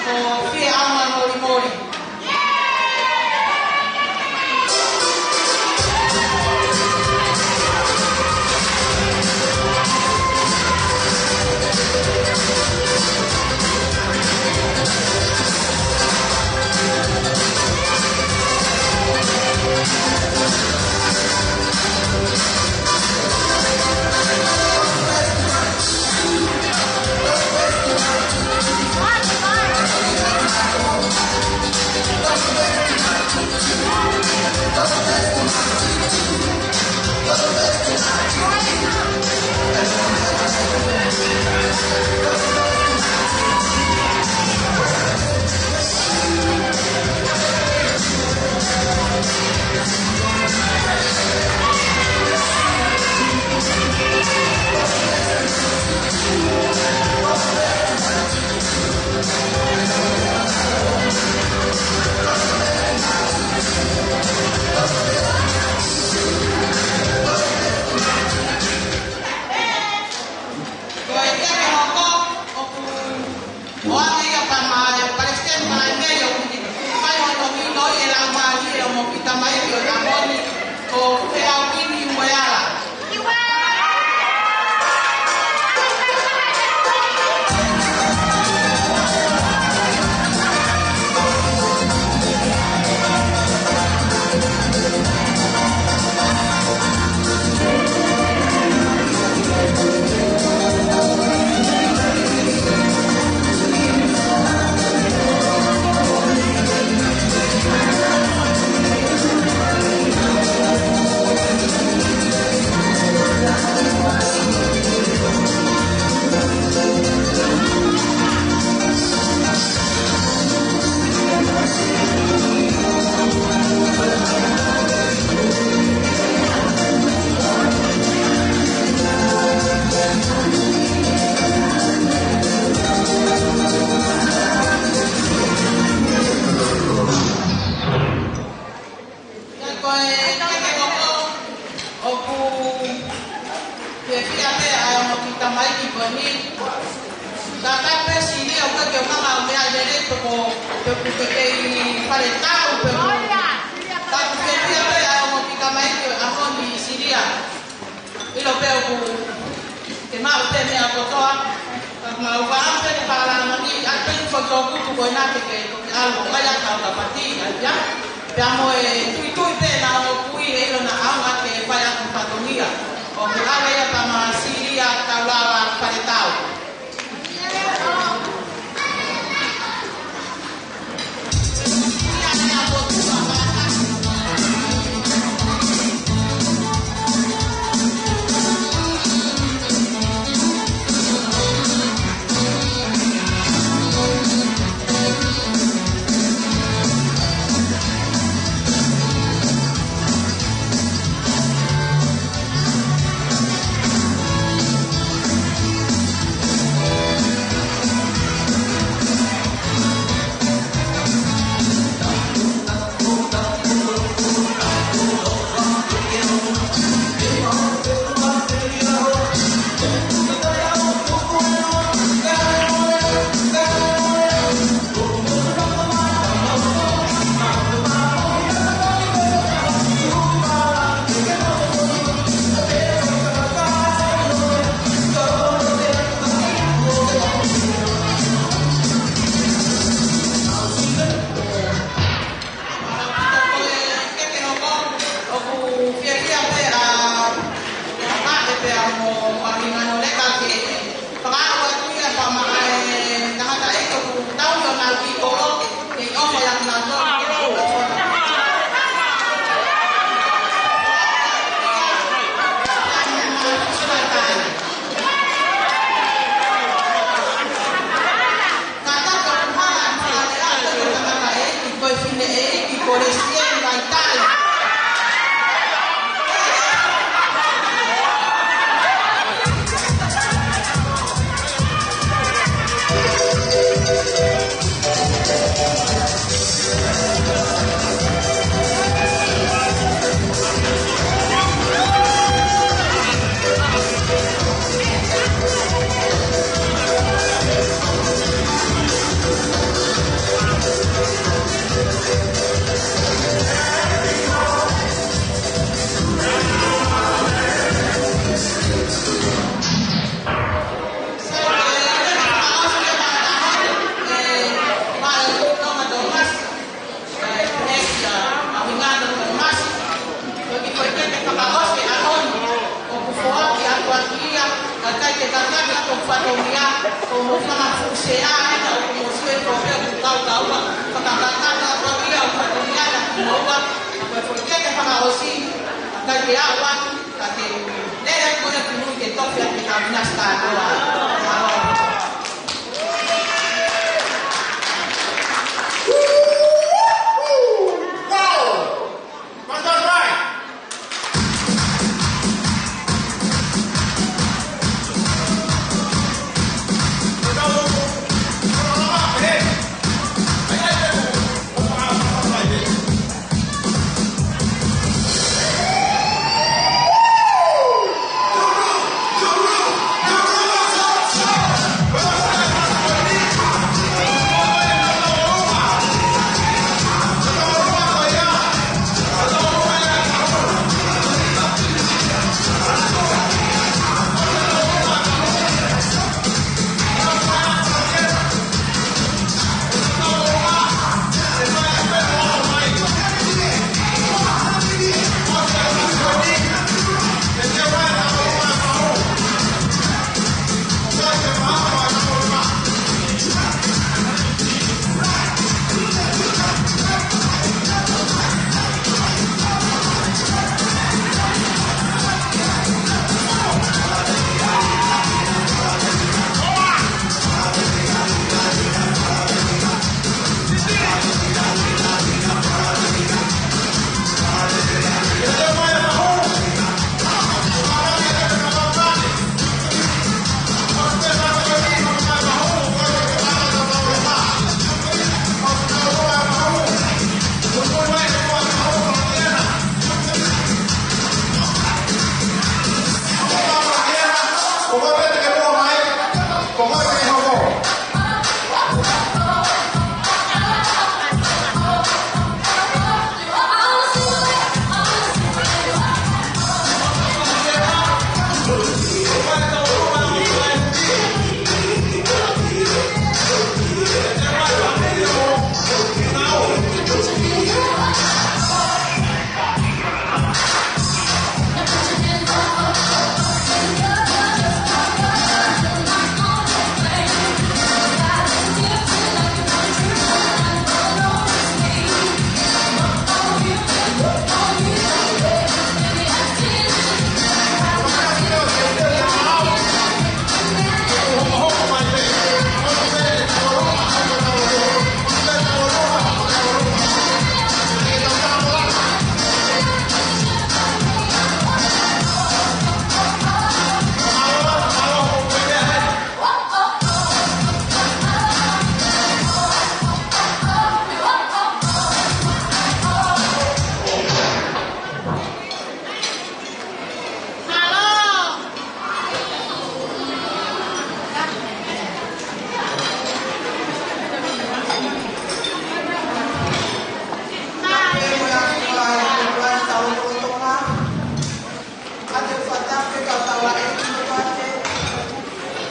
ko Fiaʻanga Molimoli. Ni, ka ka pe Siria, ʻoku ke ʻomai ʻa e meʻa ʻi he lele toko, pe ʻoku ke kei fale tau, pe ʻoku. Ka ʻoku fiefia pē ʻa e ongo pika mai ki he ʻaho ni ʻi Siria. ʻIlo pē ʻoku ke maʻu pē meʻa kotoa, ka mau vā pē ke pālangi, ʻa e pē ko tō kutu ko ena ke ke toki ʻalu, ʻo ʻai ʻa e kau kapati, ʻa ia. Pea mo e tuitui pē naʻa ʻoku ʻi he ʻilo naʻa ʻaonga ke fai ʻaki fatongia. ʻOku ʻalu ia pea mo Siria kau lava fale tau. ʻOku fiefia pē ʻa Papa ʻe pea mo Pahingano Leka ke fakaʻau atu ia pea mo e tangataʻeiki ʻoku tau ʻi ʻona ki kolo ke ʻofa ia kinautolu. Ka ka ko hala hala lea ko e tangataʻeiki, ko e fineʻeiki, ko Lesieli Vaitai. Ko e kiʻi foʻi keke fakaʻosi ʻaho ni, ʻoku foaki atu ʻaki ia, kae ʻikai ke kakano ʻa e fatongia, ko hoʻomou fanga fuʻu sea ʻena ʻoku mou sio ʻi he pō pē ʻoku kau kaua, fakakakano atu ʻaki ia ʻa e fatongia ʻa kimoua, ko e foʻi keke fakaʻosi, kae ʻikai ke aʻu atu, ka ke lele atu mo e kunu ke tofi atu ki he kau minasi kātoa.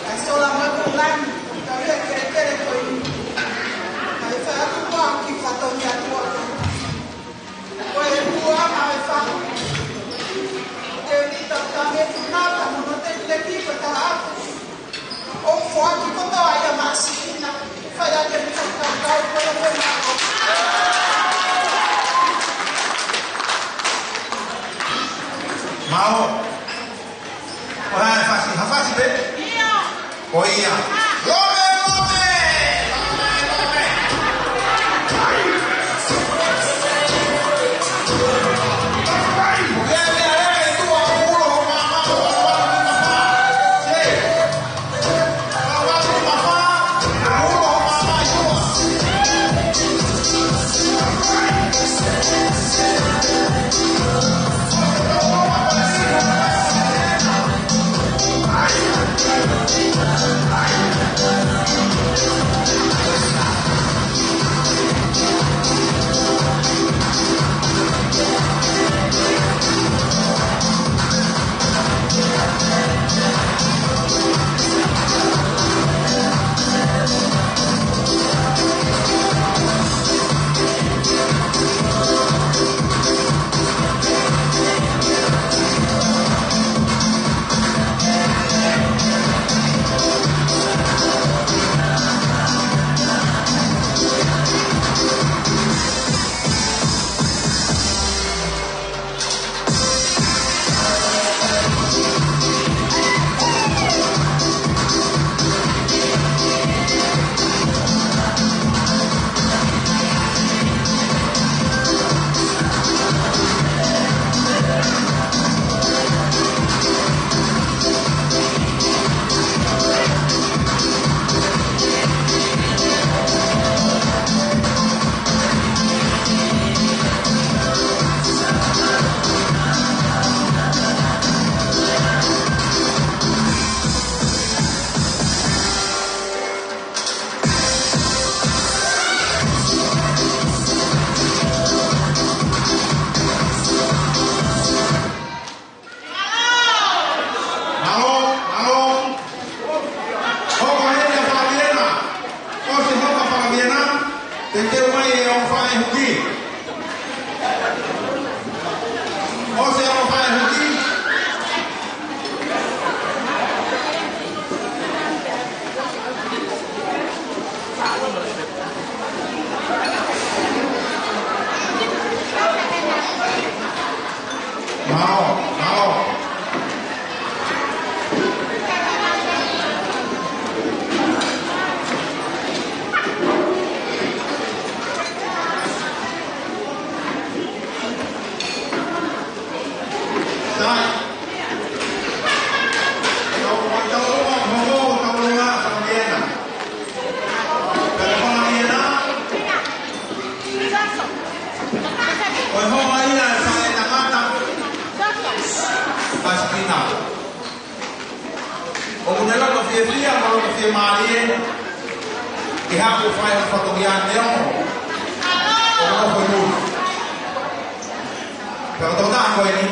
Kae sola mai ko lani, ka vea kelekele ko eni. Kae fai atu pau ki fatongia tua. Ko e tua ma e fa. Te ni ta ta me tu na ta mo no te le ki ko ta hapu. ʻO foaki kotoa ia māsina. Fai ake ni ka ka ka ko na ko na. Mao. ʻO hā e fasi, ha fasi pē? ʻIo. ʻO ia. Lome, lome! Lome, lome! Mālō, mālō. Hoko heni ʻa Falaviena. ʻOsi hoko ʻa Falaviena, te u teu mai e ongo faʻē huki. ʻOsi e ongo faʻē huki. Mālō, mālō. Sai. Tau, tau, tau, tau, tau, tau, tau, tau, tau, tau, Ko e hoʻo ia e faʻē tangata. Pasipina. ʻOku ne loto fiefia, mo loto fiemālie. Ke haʻu ʻo fai hono fatongia neongo ʻoku nofo ʻi muli. Pea ko e tokotaha ko eni,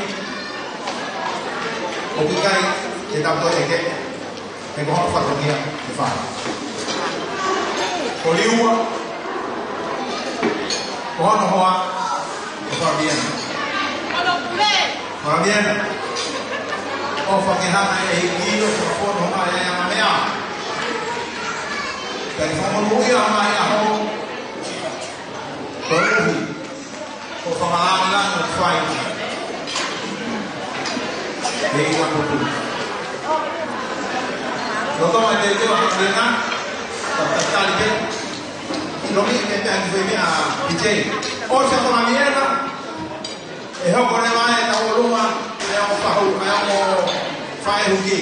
ʻoku ʻikai ke tau toe ʻeke. He ko hono fatongia ʻe fā. Ko Liua, ko hono hoa, ko Falaviena. Falaviena. ʻOfa ke hanga ʻe he ʻEiki ʻo fakafofonga e anga meʻa. Pea ke fakamonūʻia mai ʻa ho koeʻuhi ko e fakalāngilangi ʻoku fai. Mei ʻapotu. Lolotonga e teuteu ʻa Falaviena, ta tatali ke. Lomi ke te ʻangi fai meʻa ʻa P J. ʻOsi ʻa Falaviena, ʻe hoko leva e tau ʻolunga, ʻa e ongo fahu, ʻa e ongo faʻē huki.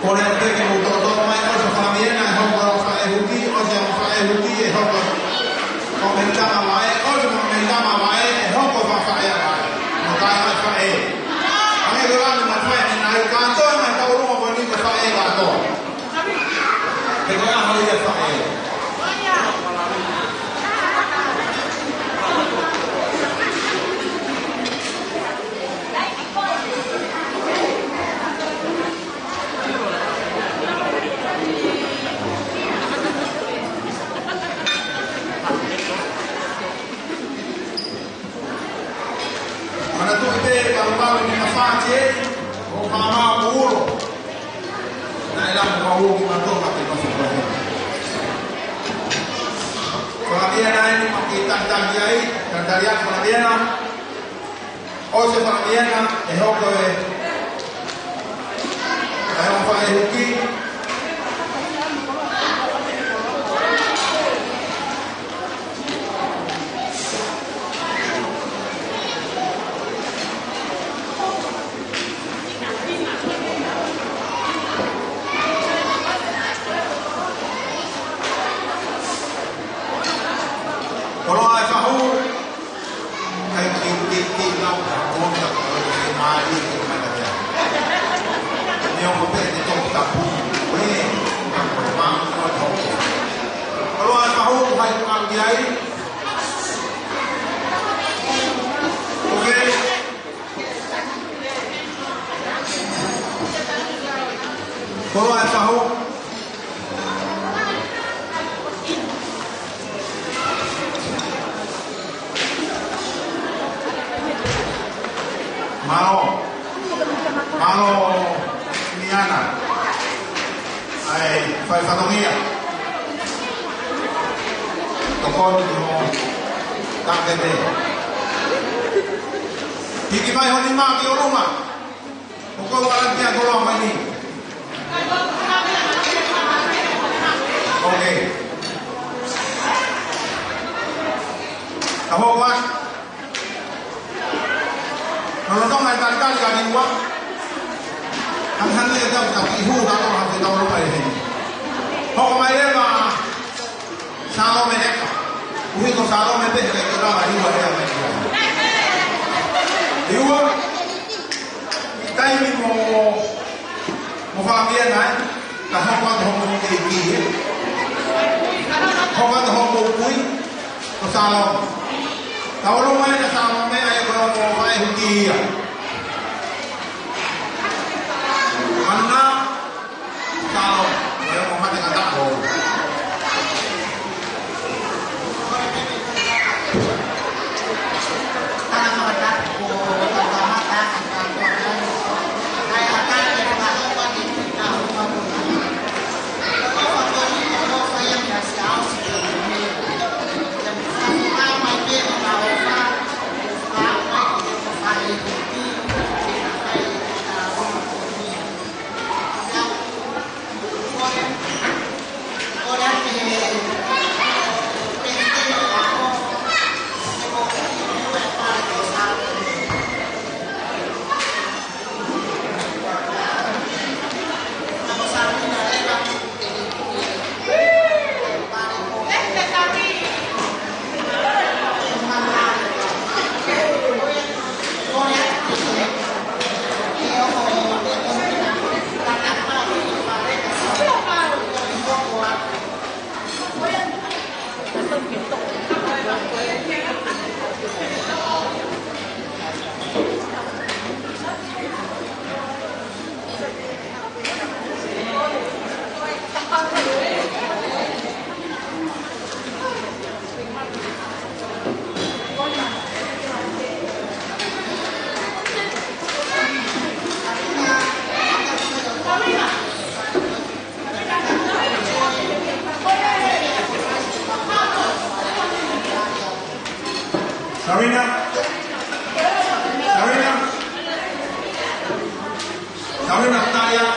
Kole pē ke mou toʻotoʻo mai, ʻosi e faʻē mei hena ʻe hoko ko e faʻē huki, ʻosi e faʻē huki ʻe hoko ko e mei tama mai, ʻosi e mei tama mai ʻe hoko ko e faʻē mai. Mo kai mai faʻē. Ange ko e lani mai faʻē ni nai kātoa mai tau ruma ko ni ko e faʻē kātoa. He ko e ʻaho ia e faʻē. Manatuʻi pē, malumalu ni ka fāti ē, ʻo pāmā ko ulo. Naʻe laku ka uo ki mato ka te mafu ka he. Ko la kia nai ni ma ki talitali ai, talitali ai ko la kia na. ʻOsi e faʻē mei hena ʻe hoko e, ʻe hoko e faʻē huki. Koloa e fahu. Kai ki, ki, ki, lau ka, ko ka, ko ka, ki mai, ki mai, ka, ki. Ni o ko pe, ni to, ka, pu, we, ka, ko, ma, ko, ko. Koloa e fahu, hai, ka, ki ai. Oke. Koloa e fahu. Mālō. Mālō Niana. ʻAi, fai fatongia. Tokoni ki hoʻo tākete. Hiki mai ho nima ki ʻolunga. ʻOku ou ala kia koloa mai ni. Oke. Ka hoko atu. Lolotonga e talitali ʻa Niua. Hangehangē e tau taki hū ka toa ha fetau loka e heni. Hoko mai leva Salome Eka. Uhi ko Salome pē he kai kura mai Niua ea mai Niua. Niua. Taimi mo, mo fakamia nai, ka hoko atu hoʻomou keiki, ē. Hoko atu hoʻomou kui, ko Salome. Ka olo mai na Salome, ʻa ia ko e ongo faʻē huki ia. Ana, Salome, ko e ongo mate ka taho. Sarina. Sarina. Sarina, taya.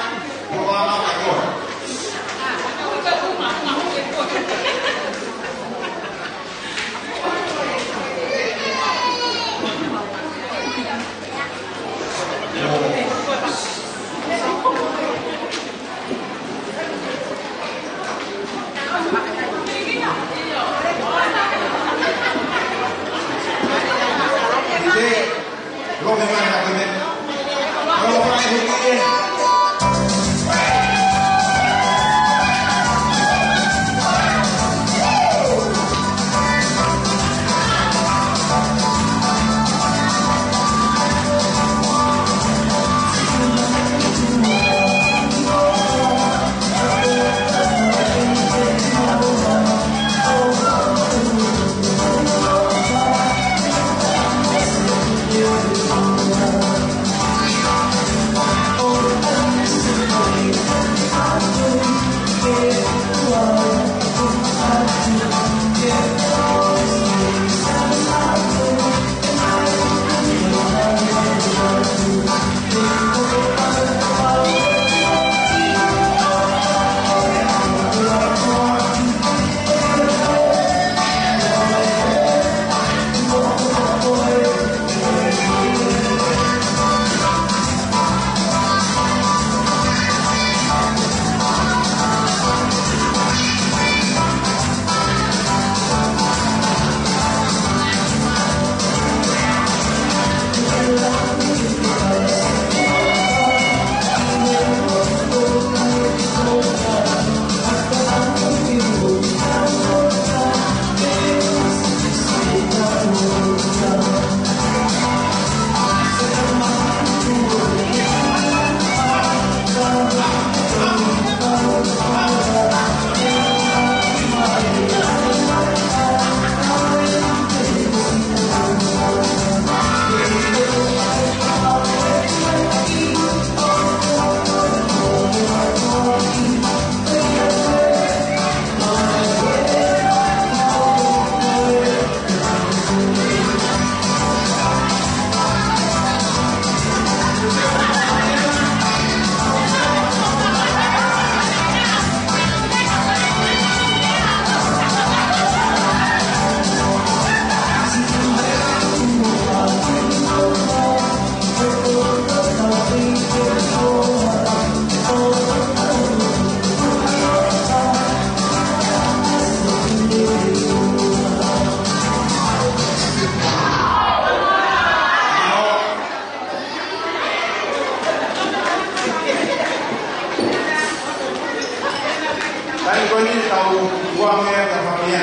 Ko eni tau ua mea ka fakaia.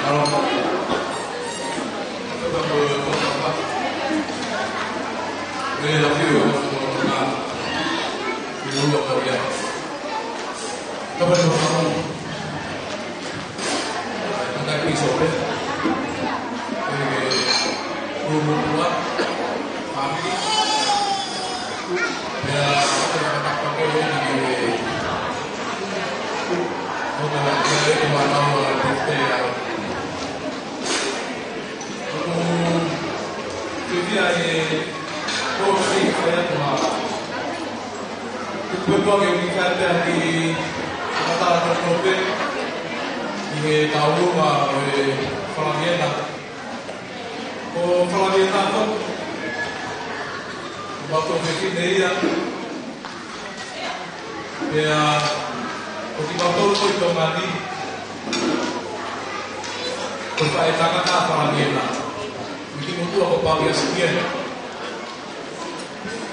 Alo. Kapau no kamu. Kakai piso pe. Eh, ulu mutua. Family. Ya, kita katakan ke ini. Bukan lagi, eh, kemana orang kita ya. Ulu, jadi, eh, kursi saya cuma Kuo pau ke u kiʻi fai pē ha kiʻi fakamatala kotoa pē ʻi he taulunga ʻo e Falaviena. Ko Falaviena ko e maʻu fefine ia. Pea ko kimautolu ko ē ʻi Tonga ni, ko e faʻē tangata ʻa Falaviena. Mo e kiʻi motuʻa ko Pauiasi Kiena.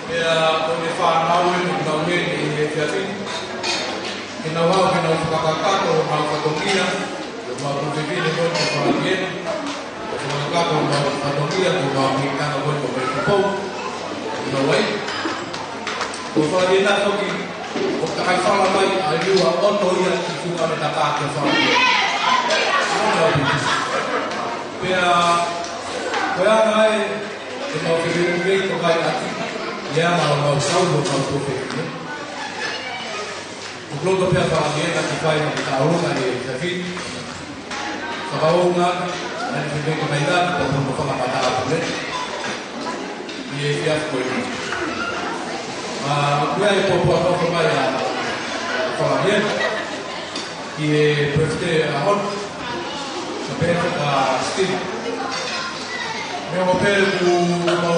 Pea ko e fānau ʻeni ʻoku nau ʻi heni he efiafi ni. Ke nau haʻu ke nau fakakakato honau fatongia, ko e maʻu fefine ko ē ko Falaviena. Ke fakakakato honau fatongia, ko e maʻu mītanga ko ē ko Melikupou. Ke nau ʻai. Ko Falaviena foki, ʻoku takai fala mai ʻa e ua ʻoto ia ki Fukaʻane Taka kia Falaviena. Pea, ko e anga ē, ʻe mau fefine ko kai ati, ia ma mau sau lo mau ko fefine. ʻOku loto pē ʻa Falaviena ke fai mo e taulunga ʻi he efiafi ni. Fakaʻuhinga, ʻa e fefine ko kai ati, ko hono fakamatala pule. ʻI he efiafi ko eni. ʻA, ʻoku ʻi ai e pōpoaki ʻoku fai mai ʻa Falaviena. ʻI he birthday ʻaho ni, ka pehē ʻa Steve. Meʻa ʻoku pehē ʻoku mau, mau,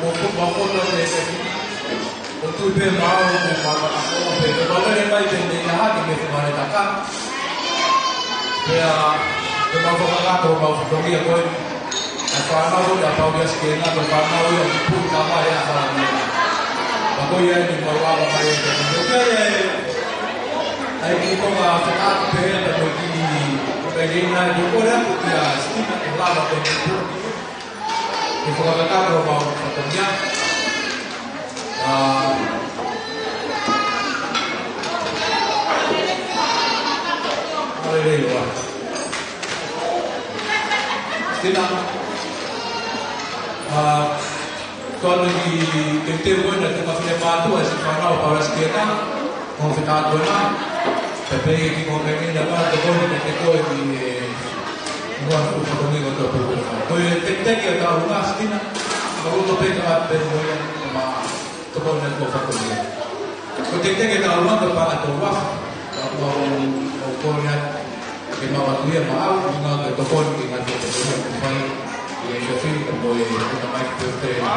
mau, mau foto ʻi he efiafi ni. ʻOku tui pē maʻu ʻoku mau, mau, mau, pē, mau lele mai pē mei ʻaho ni mei Fukaʻane Taka. Pea, pea mau fakakakato mau fatongia ko ē. ʻA e fānau ʻa Pauiasi Kiena, ko e fānau ia ʻoku puʻu tamai ʻa Falaviena. Pea ko ia ʻeni mau lava mai ʻe te mo ke ʻai ki Tonga fakaʻaku pē ʻe te mo ki, ko e kiʻi nai ko e kole atu kia Stina ke lava ko e kiʻi puʻu. Ke fakakakato mau fatongia. ʻA, haleluia. Sina. ʻA, ko ʻene kiʻi teuteu ko ē ʻa e tuʻunga finemātuʻa ʻa e siʻi fānau ʻa Pauiasi Kiena, ko e fetā ko ena, pea pehē ki he kiʻi komeni naʻa ma tokoni ke te ko e ki he ua fu fatongia ko e tō pū ko e fai. Ko e tekiteki ʻa e taulunga Sina, ka loto pē ka pē mo ia, ma Tokoni atu ʻo fatongia. Ko e teketeke taulanga pē paka tō ua. Ka ʻoku ou, ou kole atu ke mau ʻatu ia maʻau, ʻuhinga ko e tokoni ki he ngaahi fatongia kuo fai ʻi he efiafi ni, ka mo e kuta mai ki he pēpē.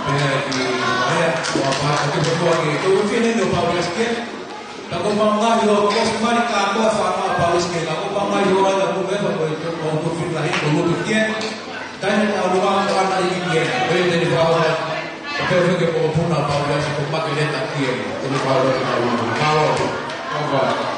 Pea ki he ʻea, ʻo ʻapā, ka te kotoa ke, ko e ʻuhinga ʻeni ʻo Pauiasi Kiena. Ka ko e maʻu ngaahi ʻo, ko e mali kātoa fānau ʻa Pauiasi Kiena, ka ko e maʻu ngaahi ʻo ʻana ko e meʻa ko e, ko e, ko e fila hiko lupe Kiena. Taimi ʻa Lua ko ana i Kiena, ko e teni fānau. Ko e pehē ke ko e puna Pauiasi ko Makeleta Kiena, ko e fānau ko Lua. Mālō. Bye bye.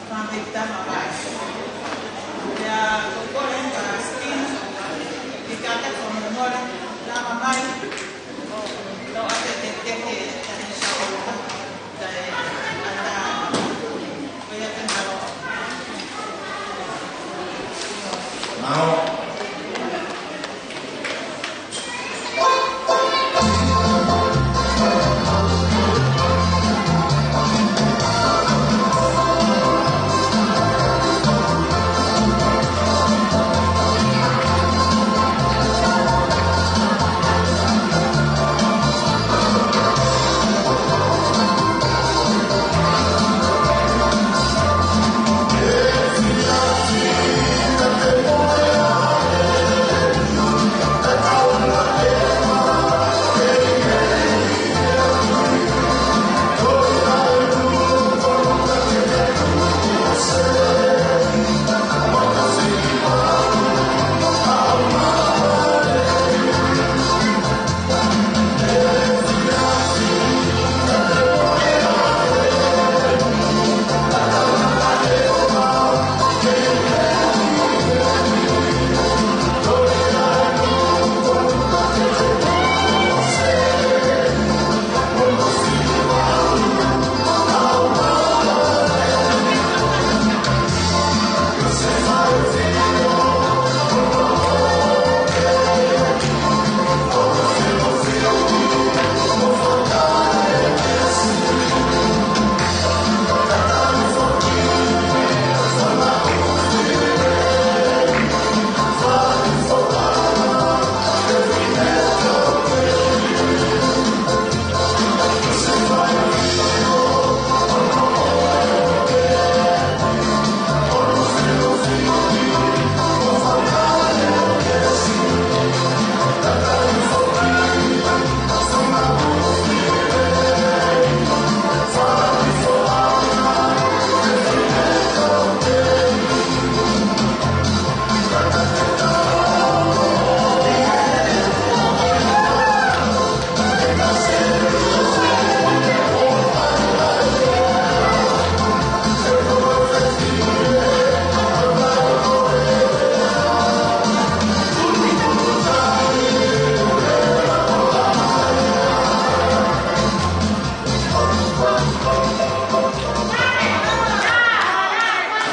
Fāmili Tamavai. Pea ko e kole eni kia Stina, ʻi he kātaki fakamolemole, lava mai. Tau ʻa e te te ke, te te ke, te te ke, te te ke.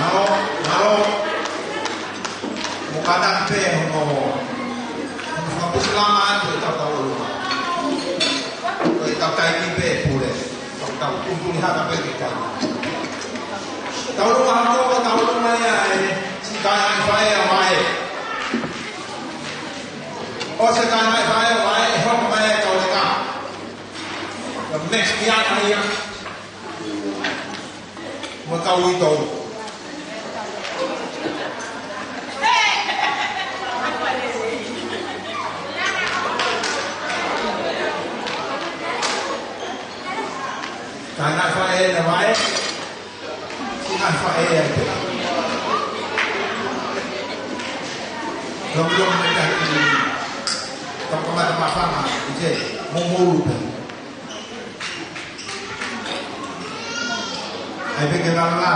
Mālō, mālō. Mou kātaki pē hono, hono fakapusi lama atu ʻetau tauʻolunga. Ko ʻetau taimi pē pule. Tau tuʻutuʻuni hake pē ki he taimi. Tauʻolunga hano, tauʻolunga ia ʻe siʻi kāinga faʻē ʻa Vaʻe. ʻOsi e kāinga faʻē ʻa Vaʻe, ʻe hoko mai e kau leka. Ka Max Piana ia. Mo e kau uitou. Kāinga faʻē ʻa Vaʻe. Kāinga faʻē ʻa Vaʻe. Lom lom me taki. Tau kamata mafanga, ʻi he, mo mou lupe. ʻAi pē ke langa.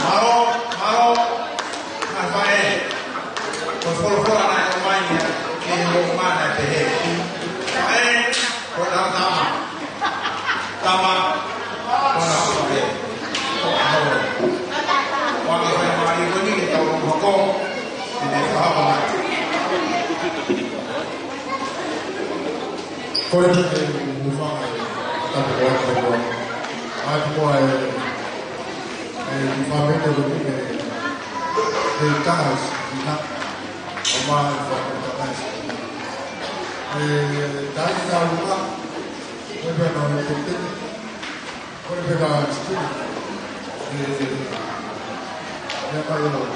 Mālō, mālō, ngaahi faʻē. Ko e folofola naʻe ʻomai ia, ke ʻomai naʻe pehē. Faʻē, ko e tama. Tama, ko e faʻē. Ko e ʻaho. Ko e ngaahi faingamālie ko eni ke tau hoko. Ke ne fakahoko mai. Ko e tuʻu e hūfanga e tapu ko ē ko ē. ʻA e tuʻu ko ē e fāmili ko ē e Tanas, ina. ʻOmai e fāmili Tanas. E, tai tau ka, ko e pena o te te. Ko e pena o te te. E, e, mai o.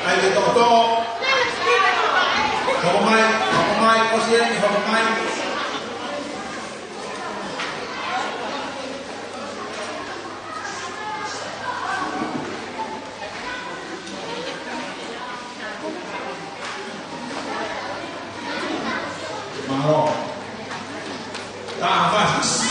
ʻAi ke tokoto. Hoko mai, hoko mai, ʻosi eni, hoko mai. Mālō. Taha fasi.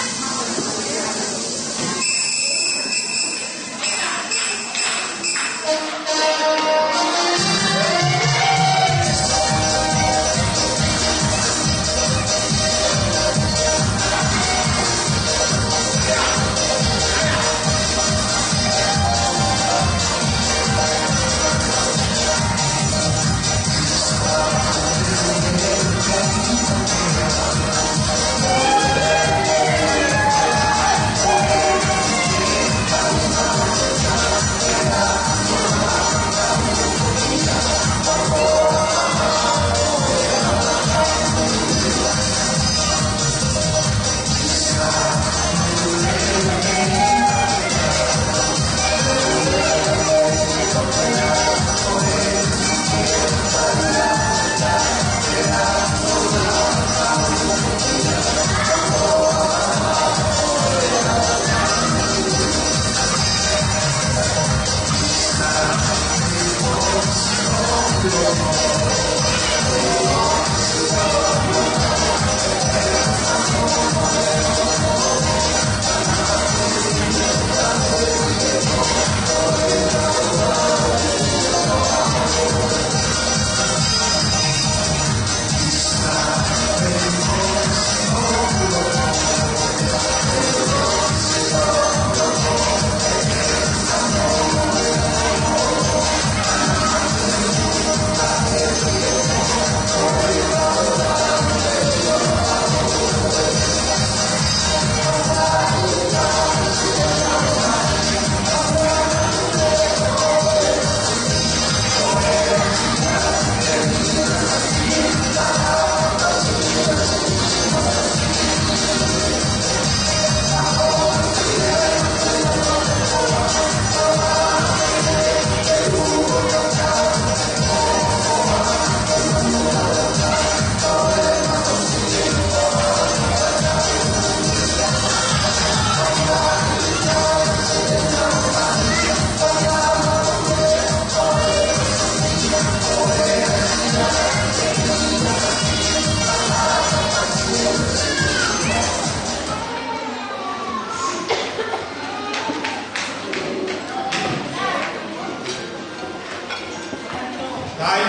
Kai.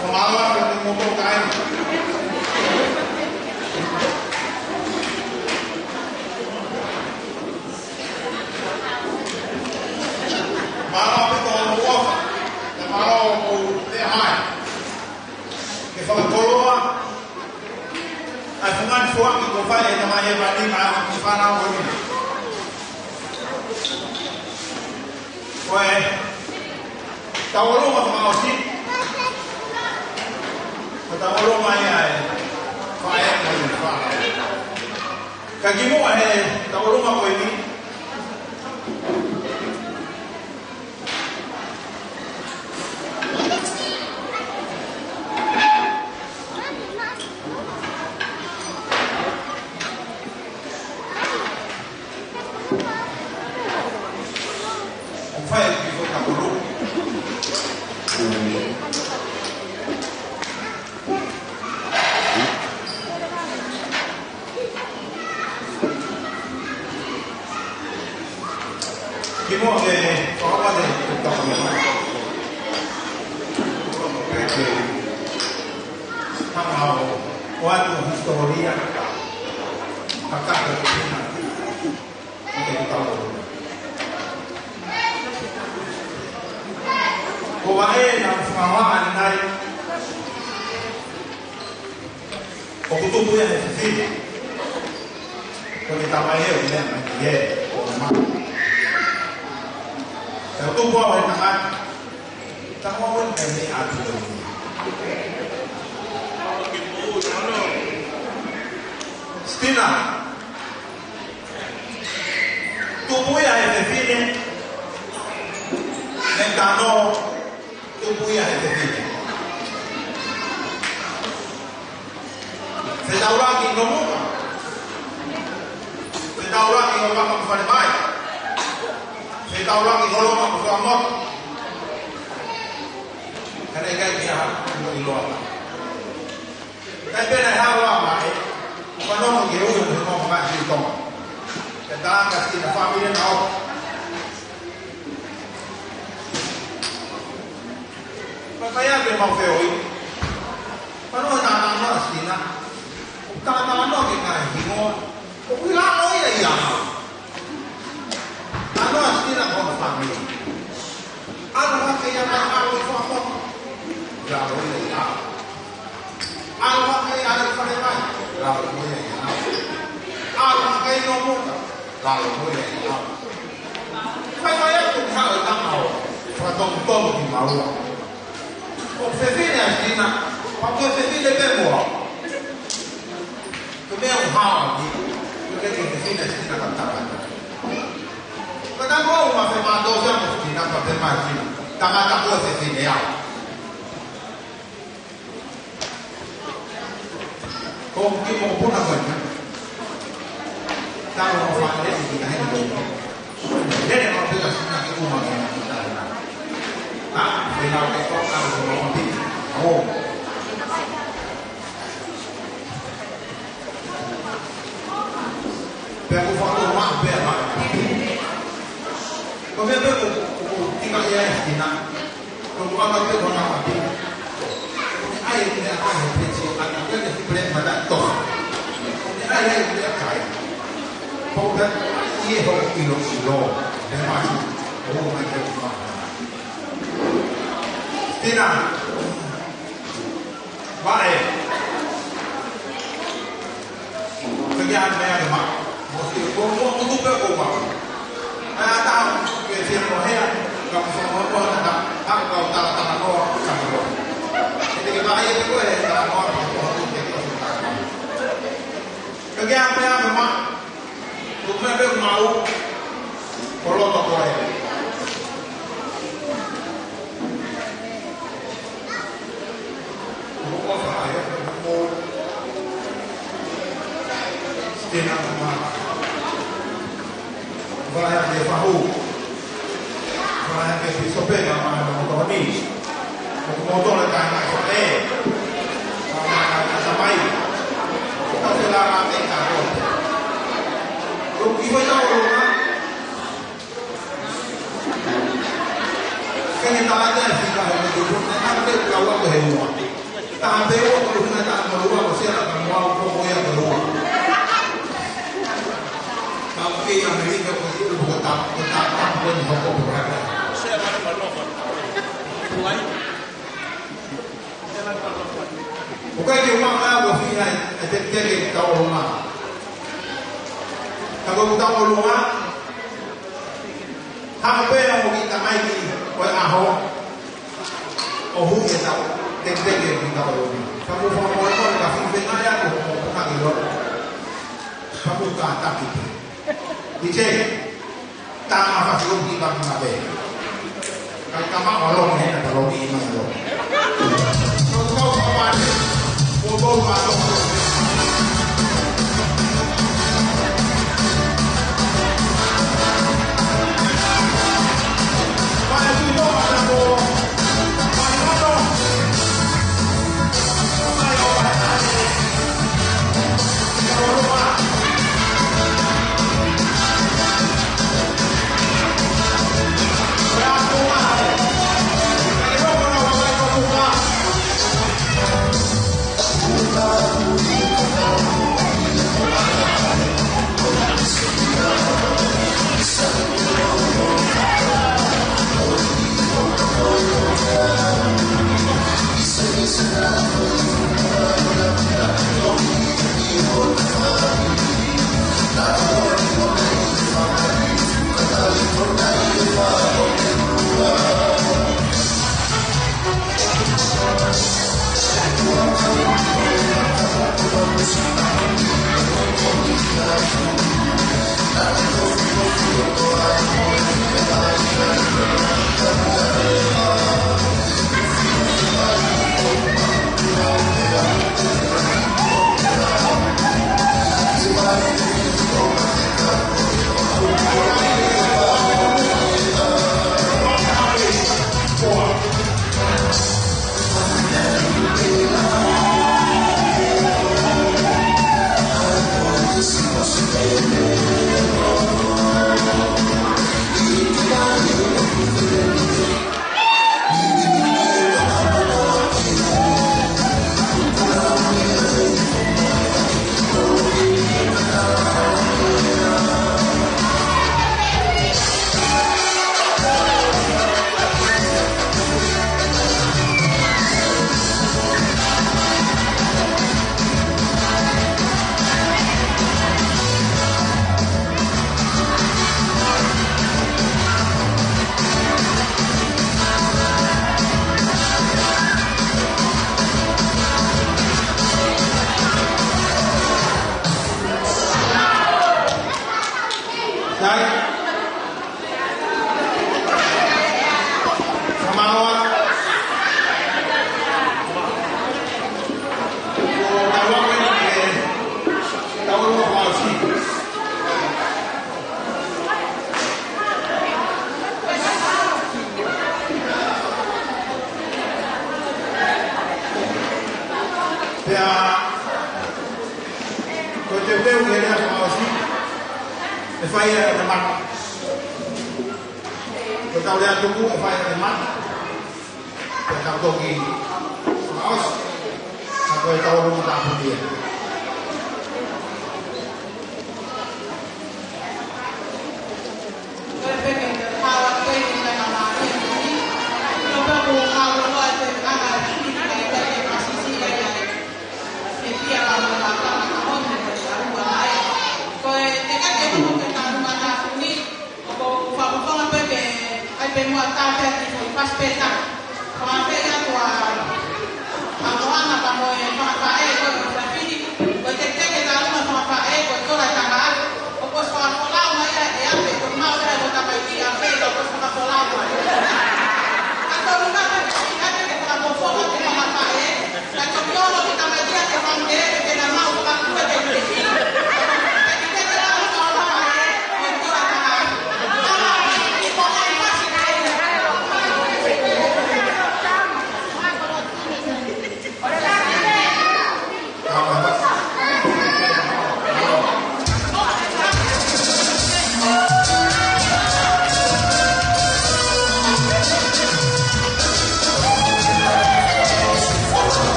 Ko mālō ʻa e moto kai. Mālō ʻaupito hoʻomou ʻofa. Pea mālō hoʻomou lea hai. Ke fakakoloa ʻa e fungani foaki kuo fai ʻe he tamai ʻa e vani maʻa e kiʻi fānau ko eni. Ko e tauʻolunga fakaʻosi. Ko e tauʻolunga ia ʻa e faʻē mo e fānau. Ka kimuʻa he tauʻolunga ko eni, ʻoku fai ʻe he kiʻi foʻi kapulu. Kimuʻa ke fakapale ke tau mai. Ke hanga ʻo ʻoatu hisitōlia. Ka ka ko pina. Ke tau. Ko e vaʻe naʻa ku fakahā ʻanenai. ʻOku tupu ia he fefine. Ko e tamai ē ʻoku meʻa mai ki ai, ʻo ma. Pea tupu au he tangata. Tangata ʻoku meʻa atu ʻo ni. Stina. Tupu ia he fefine. Meʻa tano. Tupu ia he fefine. Fetaulaki ʻi Nomuka. Fetaulaki ʻi Vaka mo Falemai. Fetaulaki ʻi Holonga mo Fuaʻamotu. Ka naʻe ʻikai ke ʻi ai ha ʻiloa. Kae pehē naʻe haʻu ʻa Maʻe, fanongo ki he ui ʻo e Tonga, Maʻe Siutonga. Ke tā ka si na fāmili na ʻo. Pea ko ia pē mau feohi. Fanongo ki he talanoa ʻa Stina. Talanoa ki he ngaahi hingoa. ʻOku ʻi lalo ia ʻia au. Talanoa ʻa Stina ko hono fāmili. ʻAlu hake ia mai ʻalu ʻi Fuakava. ʻI lalo ia ʻia au. ʻAlu hake ia ʻalu ʻi Falemai. Lalo ia ʻia au. ʻAlu hake ʻi Nomuta. Lalo ia ʻia au. Faifai atu ki haʻo tama ʻo fakatonutonu kimaua. Ko e fefine ʻa Stina, pea ko e fefine pē mo au. Ko e meʻa ʻoku hao ʻaki, ko e fefine ʻa Stina ka tangata. Ka tangata ʻoku ma fe ma do sa mo Stina ka pe ma Stina. Tangata ko e fefine au. Ko ki mo puna ko ina. Tau mo fa le ki na he ko. He ne ma pe ka Stina ki uma ki na. Ha, pe na ke ko ka ko mo pi. ʻO. Pea ko fatu ma, pea ma. Ko me pe ko, ko, ko, tika ia e Stina. Ko ko anga pe ko na ma pe. Ko ne ʻai e meʻakai he peti, ʻa na pe ne fipre ma na to. Ko ne ʻai e meʻakai. Ko pe, ʻi he hoʻo ʻiloʻilo. Pe ma si, ʻo mai ke ma. Stina. Maʻe. Pea ke ʻai meʻa ke ma. Mo si ko mo mo tupe ko ma. ʻAi ʻa taha ke fia mo hea. Ka mo mo mo na ka. Ka ka tala tala no ka mo. He te ke maʻe e ko e tala no ka mo mo ke ko. Pea ke ʻai meʻa ke ma. Ko e meʻa pē ʻoku mau, ko loto ko ē. Ko ʻofa ai, ko Stina ma. Vale ake fahu. Vale ake pisope ka ma na mo toni. Ko mo tole ka na ko e. Ka ma na ka tamai. Ka te la ma te ka ko. Ko ki fai ka o lo ma. Ke ne tala te fika he mo tu. Ne ka te ka wa ko he mo. Taha pē ua ko e hunga taha mo ua ko sea ka mo au ko ko ia ko ua. Ka ʻi ʻAmelika ko e ʻulu ko ta, ko ta, ko ni hoko ko raka. ʻOku ʻikai ke ʻumaʻā ʻa e fiha e teketeke ki taʻolunga. Ka ko taʻolunga, hanga pē ʻo ki tamaiki ko e ʻaho. ʻO hū ke tau, teketeke ki taʻolunga. Ka mo fakamolemole ka fifenga ia ko mo ka ki lo. Ka mo ka taki. ʻI te, tā ma fasi o ki ba ma be. Ka ka ma o lo me na ka lo ki ma lo. Ko tau ka ma ni, ko tau ma lo. Pea ko e teuteu ki he lea fakaʻosi, ʻe fai ia ʻe he mata. Ko e tau lea tuku, ʻe fai ia ʻe he mata. Pea tau toki fakaʻosi, ka ko e tau ʻolunga tāpuni ia.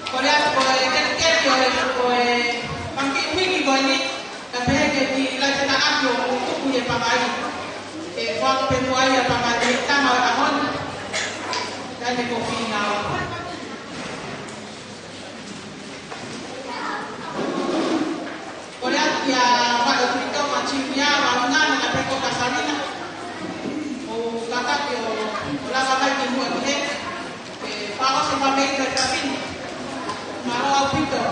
Ko e ʻaho ko e kelekele ko e, ko e fanga kiʻi uike ko eni, ka pehē ke kiʻi lahi taʻaki ʻo tuku ʻi he Pangai. ʻE foaki pē muʻa ia Pangai ʻi he tama ʻo e ʻaho ni. Ka ne ko fina. Kole atu kia Vaʻe Pito, Matiunia, Vaunga, na pē ko Kasalina. ʻO kātaki ʻo lava mai ki muʻa ki he, ʻe fakaʻosi e fāmili ʻo e taʻahine. Mālō ʻaupito.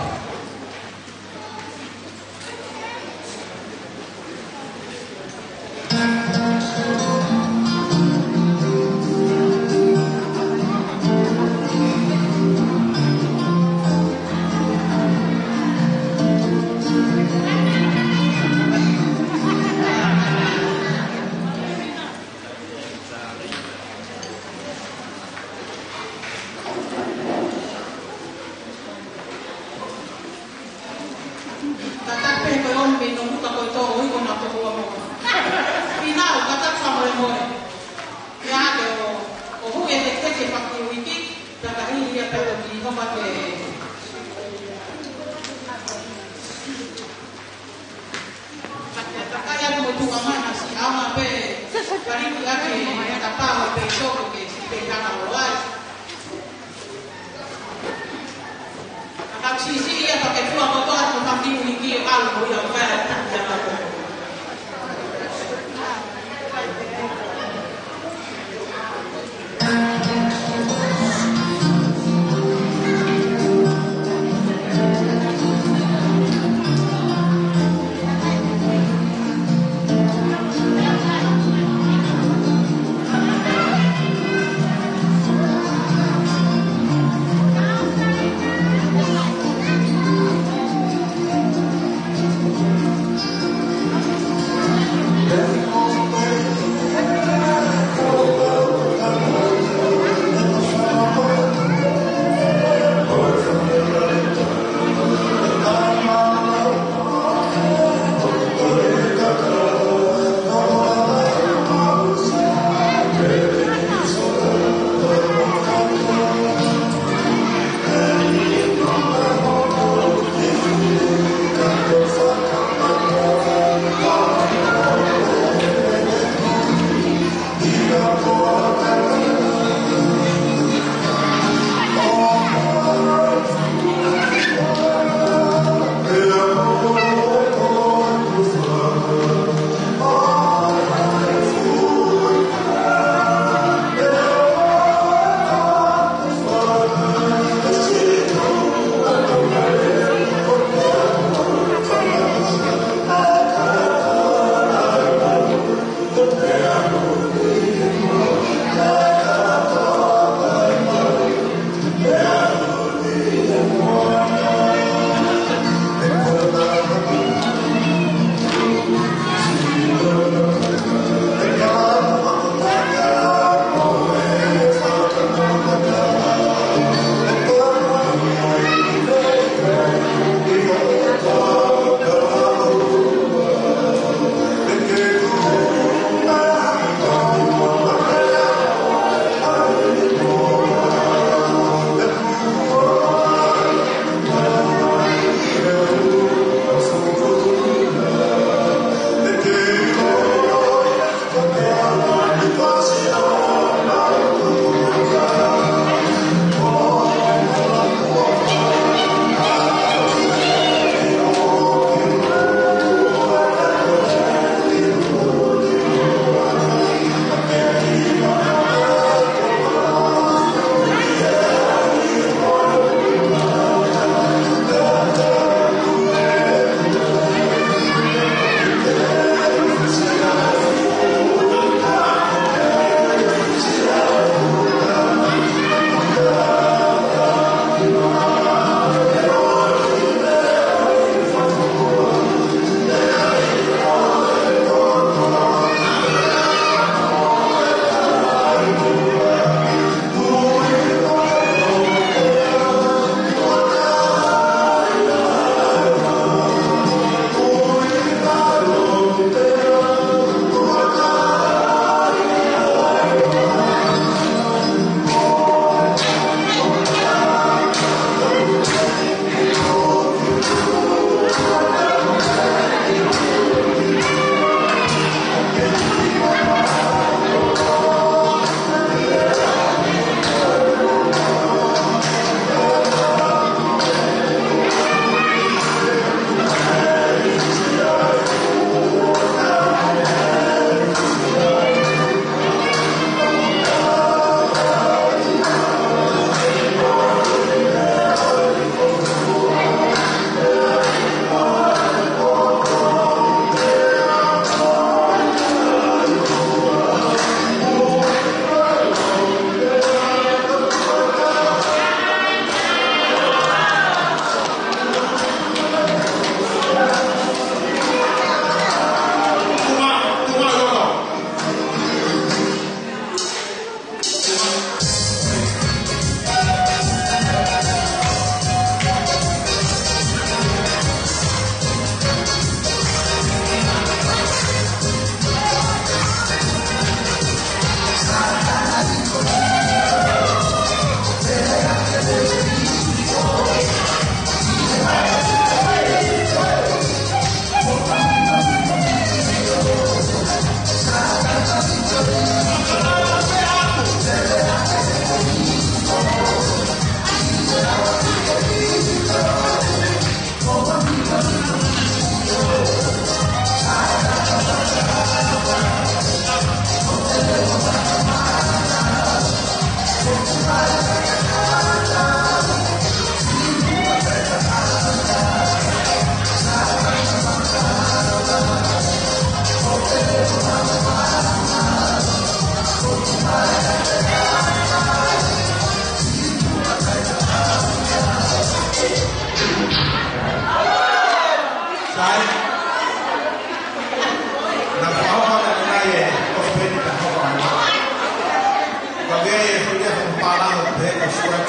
Hiki ake e tapau pē toko ke si pē hana o ai. Ka sisi ia pa ke tua kotoa ko faki uni ki alo ko ia o kai a tuku ia ka ko.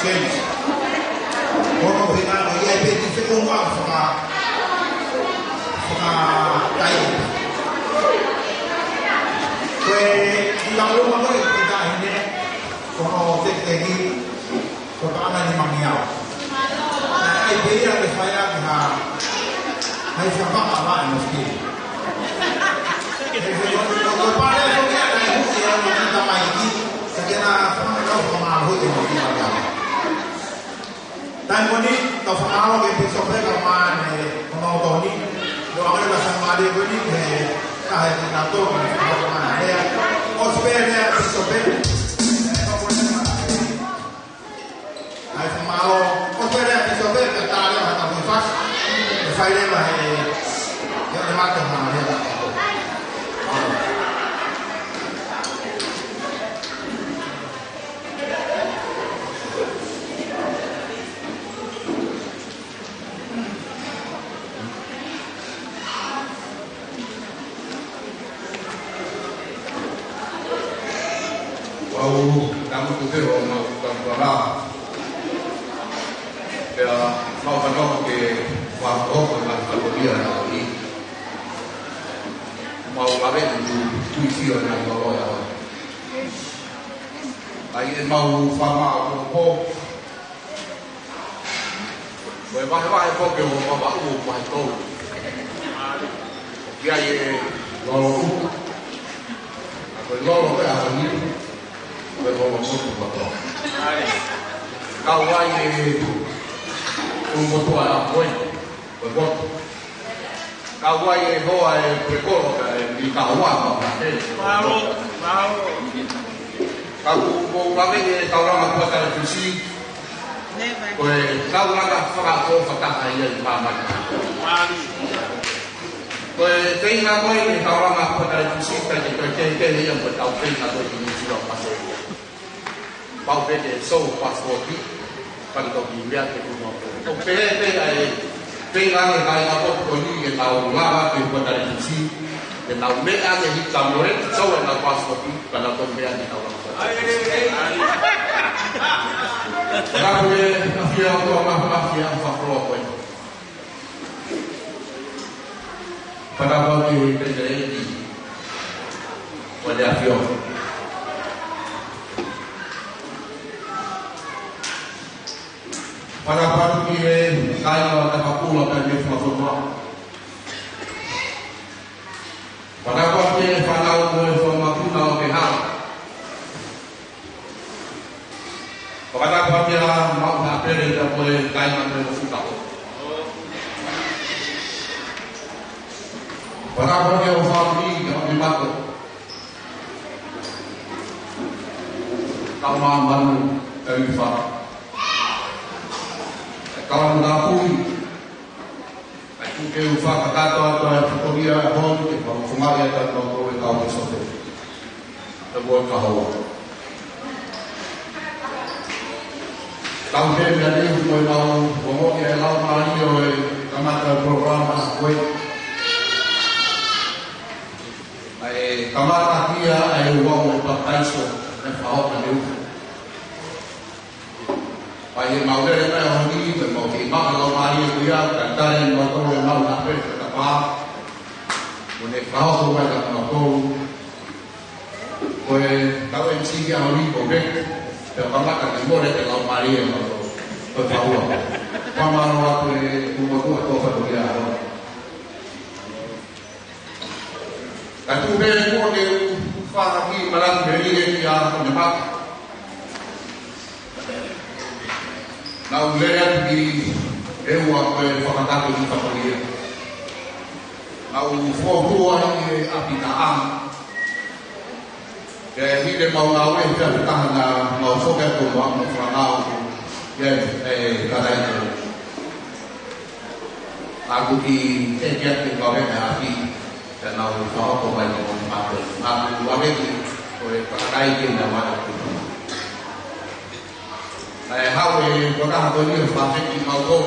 James. Ko hono ʻuhinga ko ia ʻe pehē ki he fekau ʻa faka-, fakakai. Ko e ʻi lalo ma ko e ki ta hine, ko hono tekiteki, ko e paʻanga ʻe nima ngeau. Naʻe ʻai pē ia ke fai ʻaki ha, ha fakapaʻanga ʻa e mosiki. He ko e, ko e, ko e pale ko ia naʻe huki ʻa e tamaiki, ka ke na fanga kau fakamālō ʻi he mosiki ʻa ia. Taimi ko eni, tau fakamālō ki he pīsope kae ʻumaʻā ʻene ongoongo ni. Lo angale la samade ko eni, he ka he ki na to, ki na to ma he. ʻOsi pē lea pīsope. ʻAi fakamālō, ʻosi pē lea pīsope, ka tā leva ha tapu fas. ʻE fai leva he, he ʻolemate ma lea. Kuo u tangutu pē ʻo mau tangutu ʻa. Pea mau fanongo ke fakahoko e ngaahi fatongia ʻa e ʻaho ni. Mau lave ʻi he tui sio ʻa e ngaahi lolo ʻa e ʻaho ni. ʻAi ʻemau fāmā ʻo pō. Ko e vahevahe ko ē ʻo Vavaʻu ʻo vahe tolu. ʻOku ʻi ai e lolo ʻuta. Ko e lolo ko ē ʻa e ʻaho ni, ko e lolo motu kotoa. Kau ai e ʻulumotuʻa ʻa ko ē, ko e motu. Kau ai e hoa e pekolo ka e mi kaua ma ka e. Mālō, mālō. Ka kuo mou lave e taulanga Kuata Letusi. Ko e taulanga fakaʻofoʻofa taha ia ʻi māmani. Mālō. Ko e teinga ko ē e taulanga Kuata Letusi, ka ke ko e kehekehe ia mo e tau teinga ko ē ʻi Nuʻu Sila ʻo Pasifiki. Pau pē ke sou pasipoti, pea toki meʻa ke kumo. ʻOku pehē pē ʻa e, pehē ange kāinga poto ko eni ke nau lava ke Kuata Letusi, ke nau meʻa ke hita mo e, sou ʻenau pasipoti, pea nau toki meʻa ke nau lava. Ka ko e, ka fia ʻoku ma, ma fia fakaloa ko ē. Fakatapu ki he Pelesiteni ʻo e ʻAfio. Fakatapu ki he kāinga ʻo Tapakula pea mei Fuafuatua. Fakatapu ki he fānau mo e fanga makapuna ʻo Kehau. Fakatapu ki he maʻu haʻa pele ka ko e kāinga mei Futa. Fakatapu ki he fāmili ʻa Mimato. Kau mā manu, kau i fa. Kau mā pui. ʻAi kuo ke u fakakakato atu ʻa e fatongia ʻo e ʻaho ni ke fakafofongaʻi ʻa e tau tau e kau pīsope. Te mo e kahoa. Tau he mea ni mo e mau, mo mo ke lau mālie ʻo e kamata e polokalama ko ē. ʻAi kamata kia ʻa e uau e papitaiso, ʻe fakahoka ni u. Pea ʻi he mau lele mai ʻaho ni, pea mau kei maʻu e laumālie ko ia, ka tali mo tau e mau nape, ka tapa. Mo ne fakahoka mai ka mau tolu. Ko e kau M C ki ʻaho ni ko Beck, pea kamata ke mole e laumālie mo tau. Ko e pau ua. Pea mālō atu e kumotua ko fatu ia ʻaho. Ka tuʻu pē kuo ke u fakahā ki Malani Melie ki ʻaho ni maka. Naʻa u lele atu ki he ua ko e fakatapu ki Fatongia. Naʻa u fōtua ʻi he ʻapitaʻanga. Ke hili mau ngāue he ʻapitaʻanga naʻa mau foki atu mo ʻamu fānau. Ke, ʻe, ka tai ko. Aku ki he kia ke kau he ʻapi, ka nau fakahoko mai ko e mate. Aku ʻave ki, ko e fakakai ke na wada ki. Naʻe hau e kona ko ni ʻo fakahoko ki mau kou.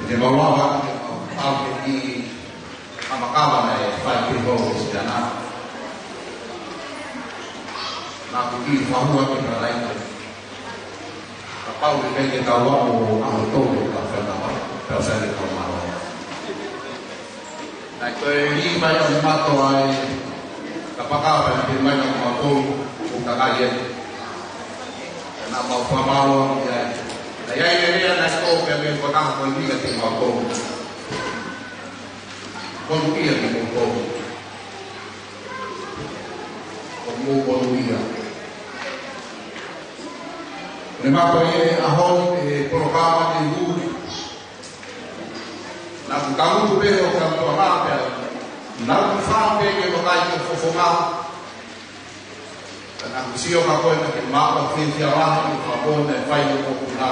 Ke mau lava, au ke ki ʻAmakava naʻe fai ki ho e siana. Naʻa ku kiʻi fahua ke ka laina. Kapau ʻe ʻikai ke tau aʻu ʻo aʻu tolu ka fana, ka sai ke tau mālō. Naʻe toe lī mai ʻa e mato ai, ka paka pea ke mai na mato, ʻo ka kai e. Naʻa mau fakamālō ki ai. Naʻe ʻi ai e lea naʻe tō pea mei he fakahā ko e lī ka te mato. Ko nu ia ke mato. Ko mou monūʻia. Ne mato e ʻaho ni e polokalama te u. Naʻa ku tangutu pē ʻo ka tuʻa pē. Naʻa ku fā pē ke vakai ki he fofonga. Ka naʻa ku sio ka ko e na ke maʻu fiefia lahi ʻi he fakapō naʻe fai ʻo ku na.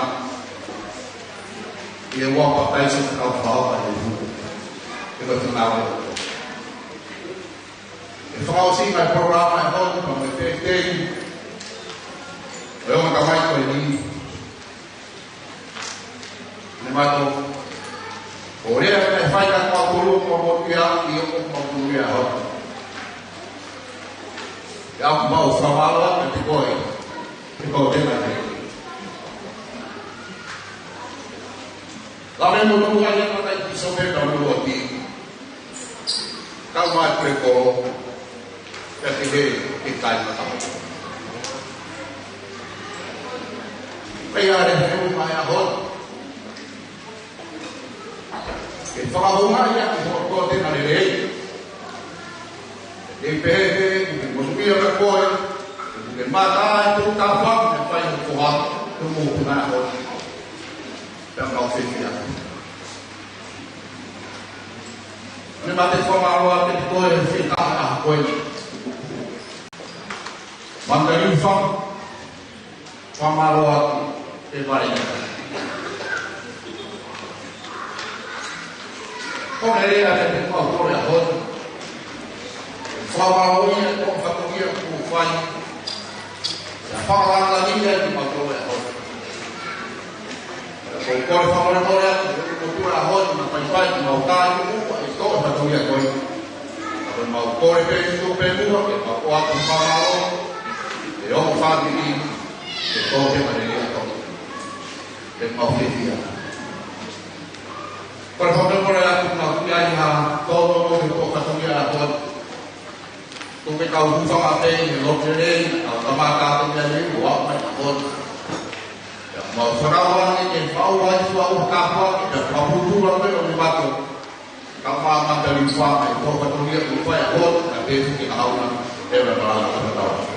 ʻI he ua papitaiso ka kau fao ka te u. Ke ko te nau. ʻE fakaʻosi mai e polokalama e hou, ka mo e teitei. ʻO e ongo tamai ko eni. Ne mato. ʻO lea ne fai ka kua kulu, kua motuʻia, ʻio kua motuʻia hou. ʻIo ʻoku mau fakamālō, ka te koe. Te koe te na te. Lave mo nunga ia ka kai ki sope ka mo oti. Kau mai pē ko, ka te he, ke kai ma kau. Pea ʻare he ʻo mai a hou. Ke fakahonga ia ki ho ko te na lelei. Ke pehē, ke motuʻia ka koe, ke mata ai tō ka fā, ke fai ho koha, ke mo ku na hou. Pea mau fiefia. Ne mate fakamālō atu ki he koe he fika a koe. Mangalifa, fakamālō atu ki he vale. Ko e lea ke te mau kole a hou. Fakamālō ia ko e fatongia kuo fai. Fakalāngilangi ia ke mau kole a hou. Ko e kole fakamolemole atu, ko e kole a hou, na fai fai, ke mau kai, ko e tō, e fatongia ko ē. Ko e mau kole pē, tō pē mua, ke mau ʻoatu fakamālō, ʻe ongo fāmili, ke tō pē ma lele a tō. Ke mau fiefia. Ko e fakamolemole atu, na kui ai ha, tō, tō, tō, ke tō, fatongia a hou. Ko e kau hūfanga pē ʻi he lotu lelei, kau kamata atu mea lelei, ʻo aʻu mai ka hou. Pea mau fakauange ke fau ai tua ua kapua, pea fakaputu ua pē ʻo ne mato. Kau mā mata li fanga e tō fatongia kuo fai a hou, ka te fuke ka hauna, e mea malanga ka tau.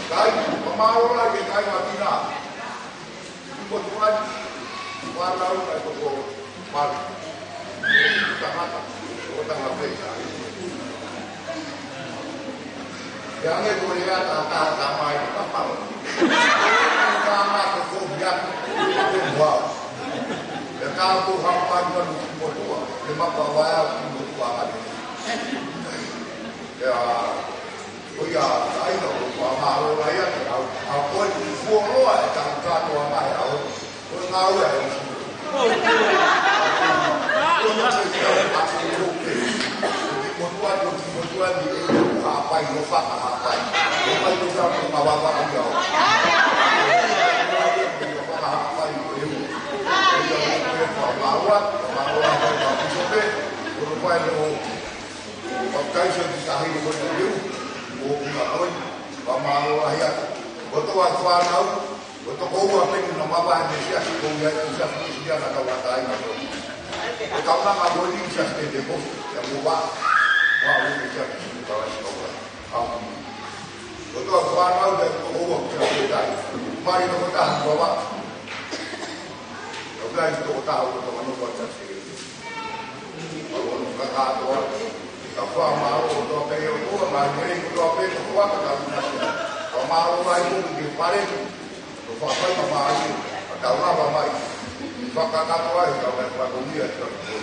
Kai, fakamālō lahi ki he kai Matina. Ko tuai, fānau kai ko ko pali. Tangata, ko tangata pē. Ia ange ko ia ta, ta, ta mai, ta pau. Ta ma ko ko ia, ko ko. Ia ka ko ha pa ko ko tua, ke ma pa wa ya ko ko tua ka ni. Ia, ko ia, ai no, ko ma ro la ia, au, au ko i fuoloa, e ta ka to ma ya, au. Ko e ngāue ʻa e ʻOtua. Ko e ngāue ʻa e ʻOtua. Ko e motuʻa, ko e motuʻa ni e hāpai, ʻo fakahāpai. ʻO pai ko sa ko mavava ai au. ʻO fakahāpai ko e u. Ko e u, ko e fakamaua, fakamaua, fakamaua, ko e u. Ko e kaisa ki tahi ko e u. ʻO kuna ko e, fakamaua ai atu. Ko e toa fānau, Ko e toko ua pē ʻoku nau mavahe mei he siasi ko ia, ko e siasi Uēsiliana Tauʻatāina ko ē. Ko e kaunanga ko eni siasi Penitekosi, ia mo wa, wa ʻo e siasi Tauʻatāina ko ē. Au. Ko e toko ua nau ia toko ua ko e siasi Penitekosi. Mali toko taha ko wa. Tau kai toko taha ko toko nau ko e siasi. Ka fakamālō kotoa pē ʻOtua, ngaahi meʻa kotoa pē ʻoku ʻoatu kiate kitautolu. Fakamālō ai mo e fale, ko e fakafaingamālie, ʻa e tau lava mai. Fakakakato ai, tau kai fatongia, tau kai.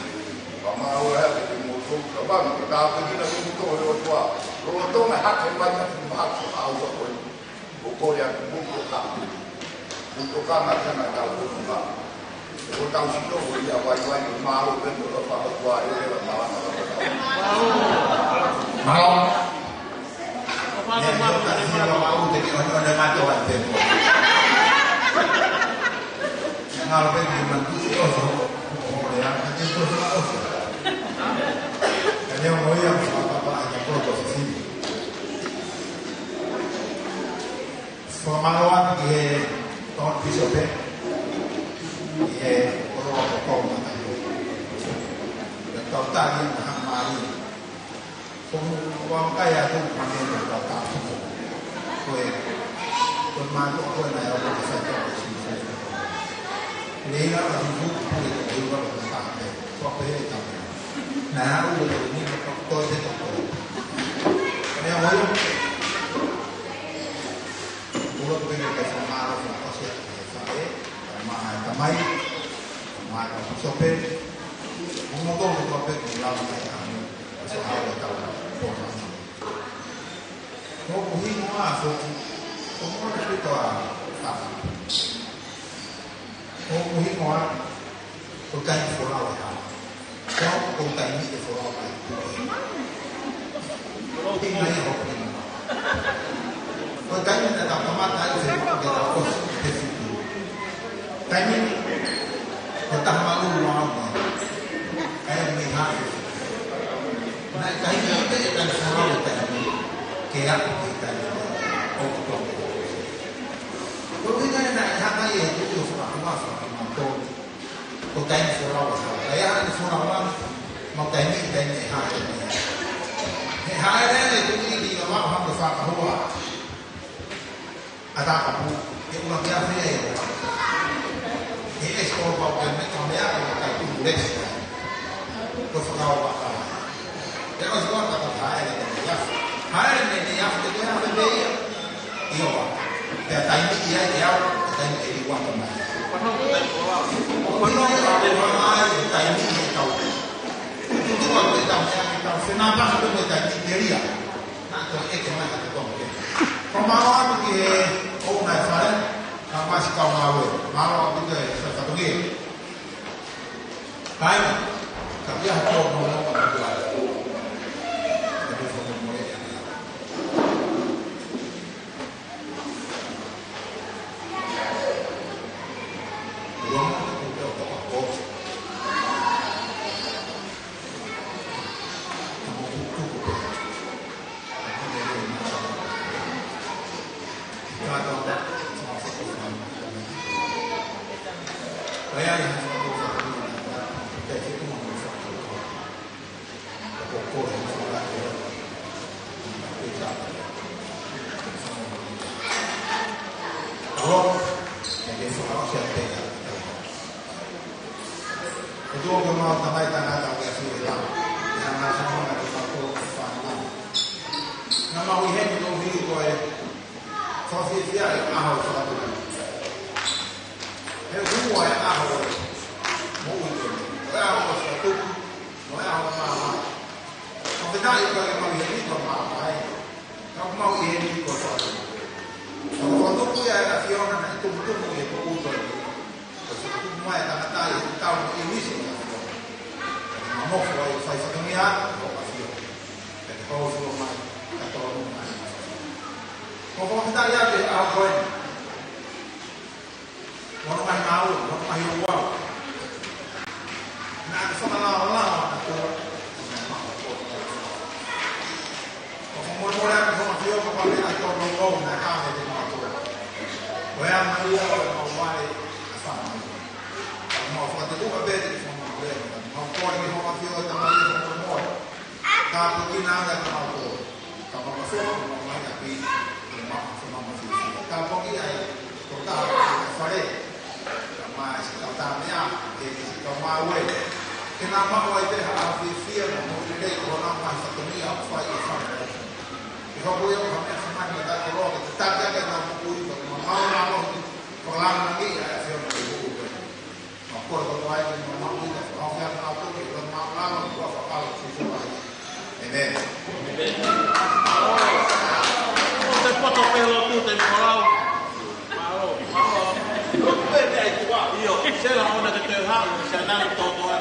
Fakamālō ai kiate kimoutolu, ka vanu, ka tāpuekina kimoutolu ʻe he ʻOtua. Lolotonga hake mai, ka tu mahaki, ʻa ua ko ē. ʻOku kole atu, mou tokanga. Mou tokanga ki he anga ʻetau fononga. ʻOku tau sino ko ia vaivai ʻo mālō pē mo e fakaʻotua e leva malanga. Mālō. Mālō, mālō, mālō, mālō. Mālō, te ke ono le mato ai te. Mālō pē ke manatu ʻi ʻoso. ʻO le anga ke ʻoso ʻoso. Ka leo mo ia mo papa ai ka ko ko sisi. Fakamālō atu ki he Tokoni Pīsope, ki he koloa ko Paul Matai. Ko e tau tali ʻa Haʻamālie. Ko e ʻuhinga ia ʻoku ou kole atu ke tau tali. Ko e, ko e mātuʻa ko ē naʻe ʻalu ki he faitoʻo ʻo Sīsū. Leila ʻa Sīsū, pule ko e leila ʻo e taha pē. Ko e pehē ʻe taha pē. Naʻe ʻalu ʻo ni ka ko e toe te toko. Lea mai. Kuo loto pē ke fakamālō fakaʻosi atu ki he faʻē, kae ʻumaʻā e tamai, kae ʻumaʻā e kau pīsope, mo kimoutolu kotoa pē kuo lava mai ʻo hao ʻetau pō. Ko hoku hingoa foki, ko Mona Pito a Tama. Ko hoku hingoa, ko e taimi folau ʻe hao. Ko hoku taimi ʻe folau ai. Ko e taimi ia hoku hingoa. Ko e taimi naʻa tau kamata ai ʻo fai ke tau ʻosi he fitu. Taimi ni, ko e taha mālōlō au mai. ʻAi mei hake. Naʻe taimi ʻe taha folau e taimi. Ke aʻu ki he taimi ʻoku tō. Ko e ʻuhinga ia naʻe hanga ʻe he Tuʻi ʻo fakahuafa kimautolu. Ko e taimi folau ʻe hao. Ka ʻi ai haʻane folau ʻa e, mo e taimi, taimi ʻe hao ʻe hao. He hao ʻe he Tuʻi ʻi he ʻaho ʻo hanga ʻo fakahua. ʻA e takapu, ʻe ʻuluaki afe ia ʻe ua. He ʻesi ko e pau ke me ka mea ko e kai tuʻu lesi. Ko e fakaʻofa. Pea ʻosi ko ē ka ko e hāʻele mei he afi. Hāʻele mei he afi, ko e afi mei ia. ʻIo. Pea taimi ia ʻe au, taimi ʻe liua ka mai. Ko e taimi ʻe tau. Tuʻu atu e tau meʻa ke tau fenāpasi pē mo e taimi ʻe lia. Naʻa tau ʻeke mai ka te tau ke. Ko e mālō atu ki he ʻouna e fale, ka masi kau ngāue. Mālō atu ki he fatongia. Kai, ka ʻi ai ha tō mo e ʻouna e fale. Ka te fō mo e ʻouna. Naʻa mau ʻi heni ʻo hili ko e fakafiefia e ʻaho fakatupu. He ua e ʻaho ʻo e moʻui ko eni. Ko e ʻaho ʻo e fakatupu, ko e ʻaho ʻo e māvae. Fakafetaʻi ko e mau ʻi heni ko e māvae. Ka ʻoku mau ʻi heni ko e fakatupu. Ko e fakatupu ia ʻa e ʻAfiona naʻe tumutumu ʻi he poʻuli ko eni. Ko e fakatupu mai ʻa e tangata ʻi he tau ʻi he ʻinisi ʻo e ʻAfiona. Ka te mau nofo ai ʻo fai fatongia ʻa e ʻAfiona. Ka te hou sua mai, ka tōnunga mai. Ko e fakafetaʻi atu he ʻaho ko eni. Ko hono ʻai maau, ko hono ʻai ouau. Naʻa ke fakalaolao ʻa e ʻOtua. ʻO fakamolemole atu ki hono ʻAfiona, ko e meʻa tōnounou naʻe hā meiate kimautolu. Ko e anga Ua ʻo e mau vale ʻa e fānau. Mau fakatuʻu ʻa Pete ki he fānau lea. Mau kole ki he ʻAfio ʻa e Tamai ʻo e moʻui. Tāpuekina ange ʻa e fānau ko. Ka mau ka fō, mau mai ka pi, ʻo mau ka fō mau fiefia. Tāpuekina e, ko ka, e fale. Ka mai si kau tāmeʻa, e si kau mau e. Ke nau maʻu ai pē ha fiefia, mo e lelei ko honau mai fatongia ʻoku fai ʻe he fānau. Ke hoko ia ko ha meʻa fakamātoato ke tataki ʻaki ʻenau moʻui, ko e mau mau mau. Fakalāngilangiʻi ʻa e ʻAfiona ʻi he ʻaho ko eni. Mau kole kotoa ai ke mau maʻu ʻa e fakahaofi ʻa kinautolu, ke mau maʻu ʻa e fakaʻalo ʻo Sīsū Kalaisi. ʻĒmeni. ʻO te poto pē lotu te kolau. Mālō, mālō. Lotu pē te ai tua. ʻIo, sela ona ke te haʻu, se nani totoa.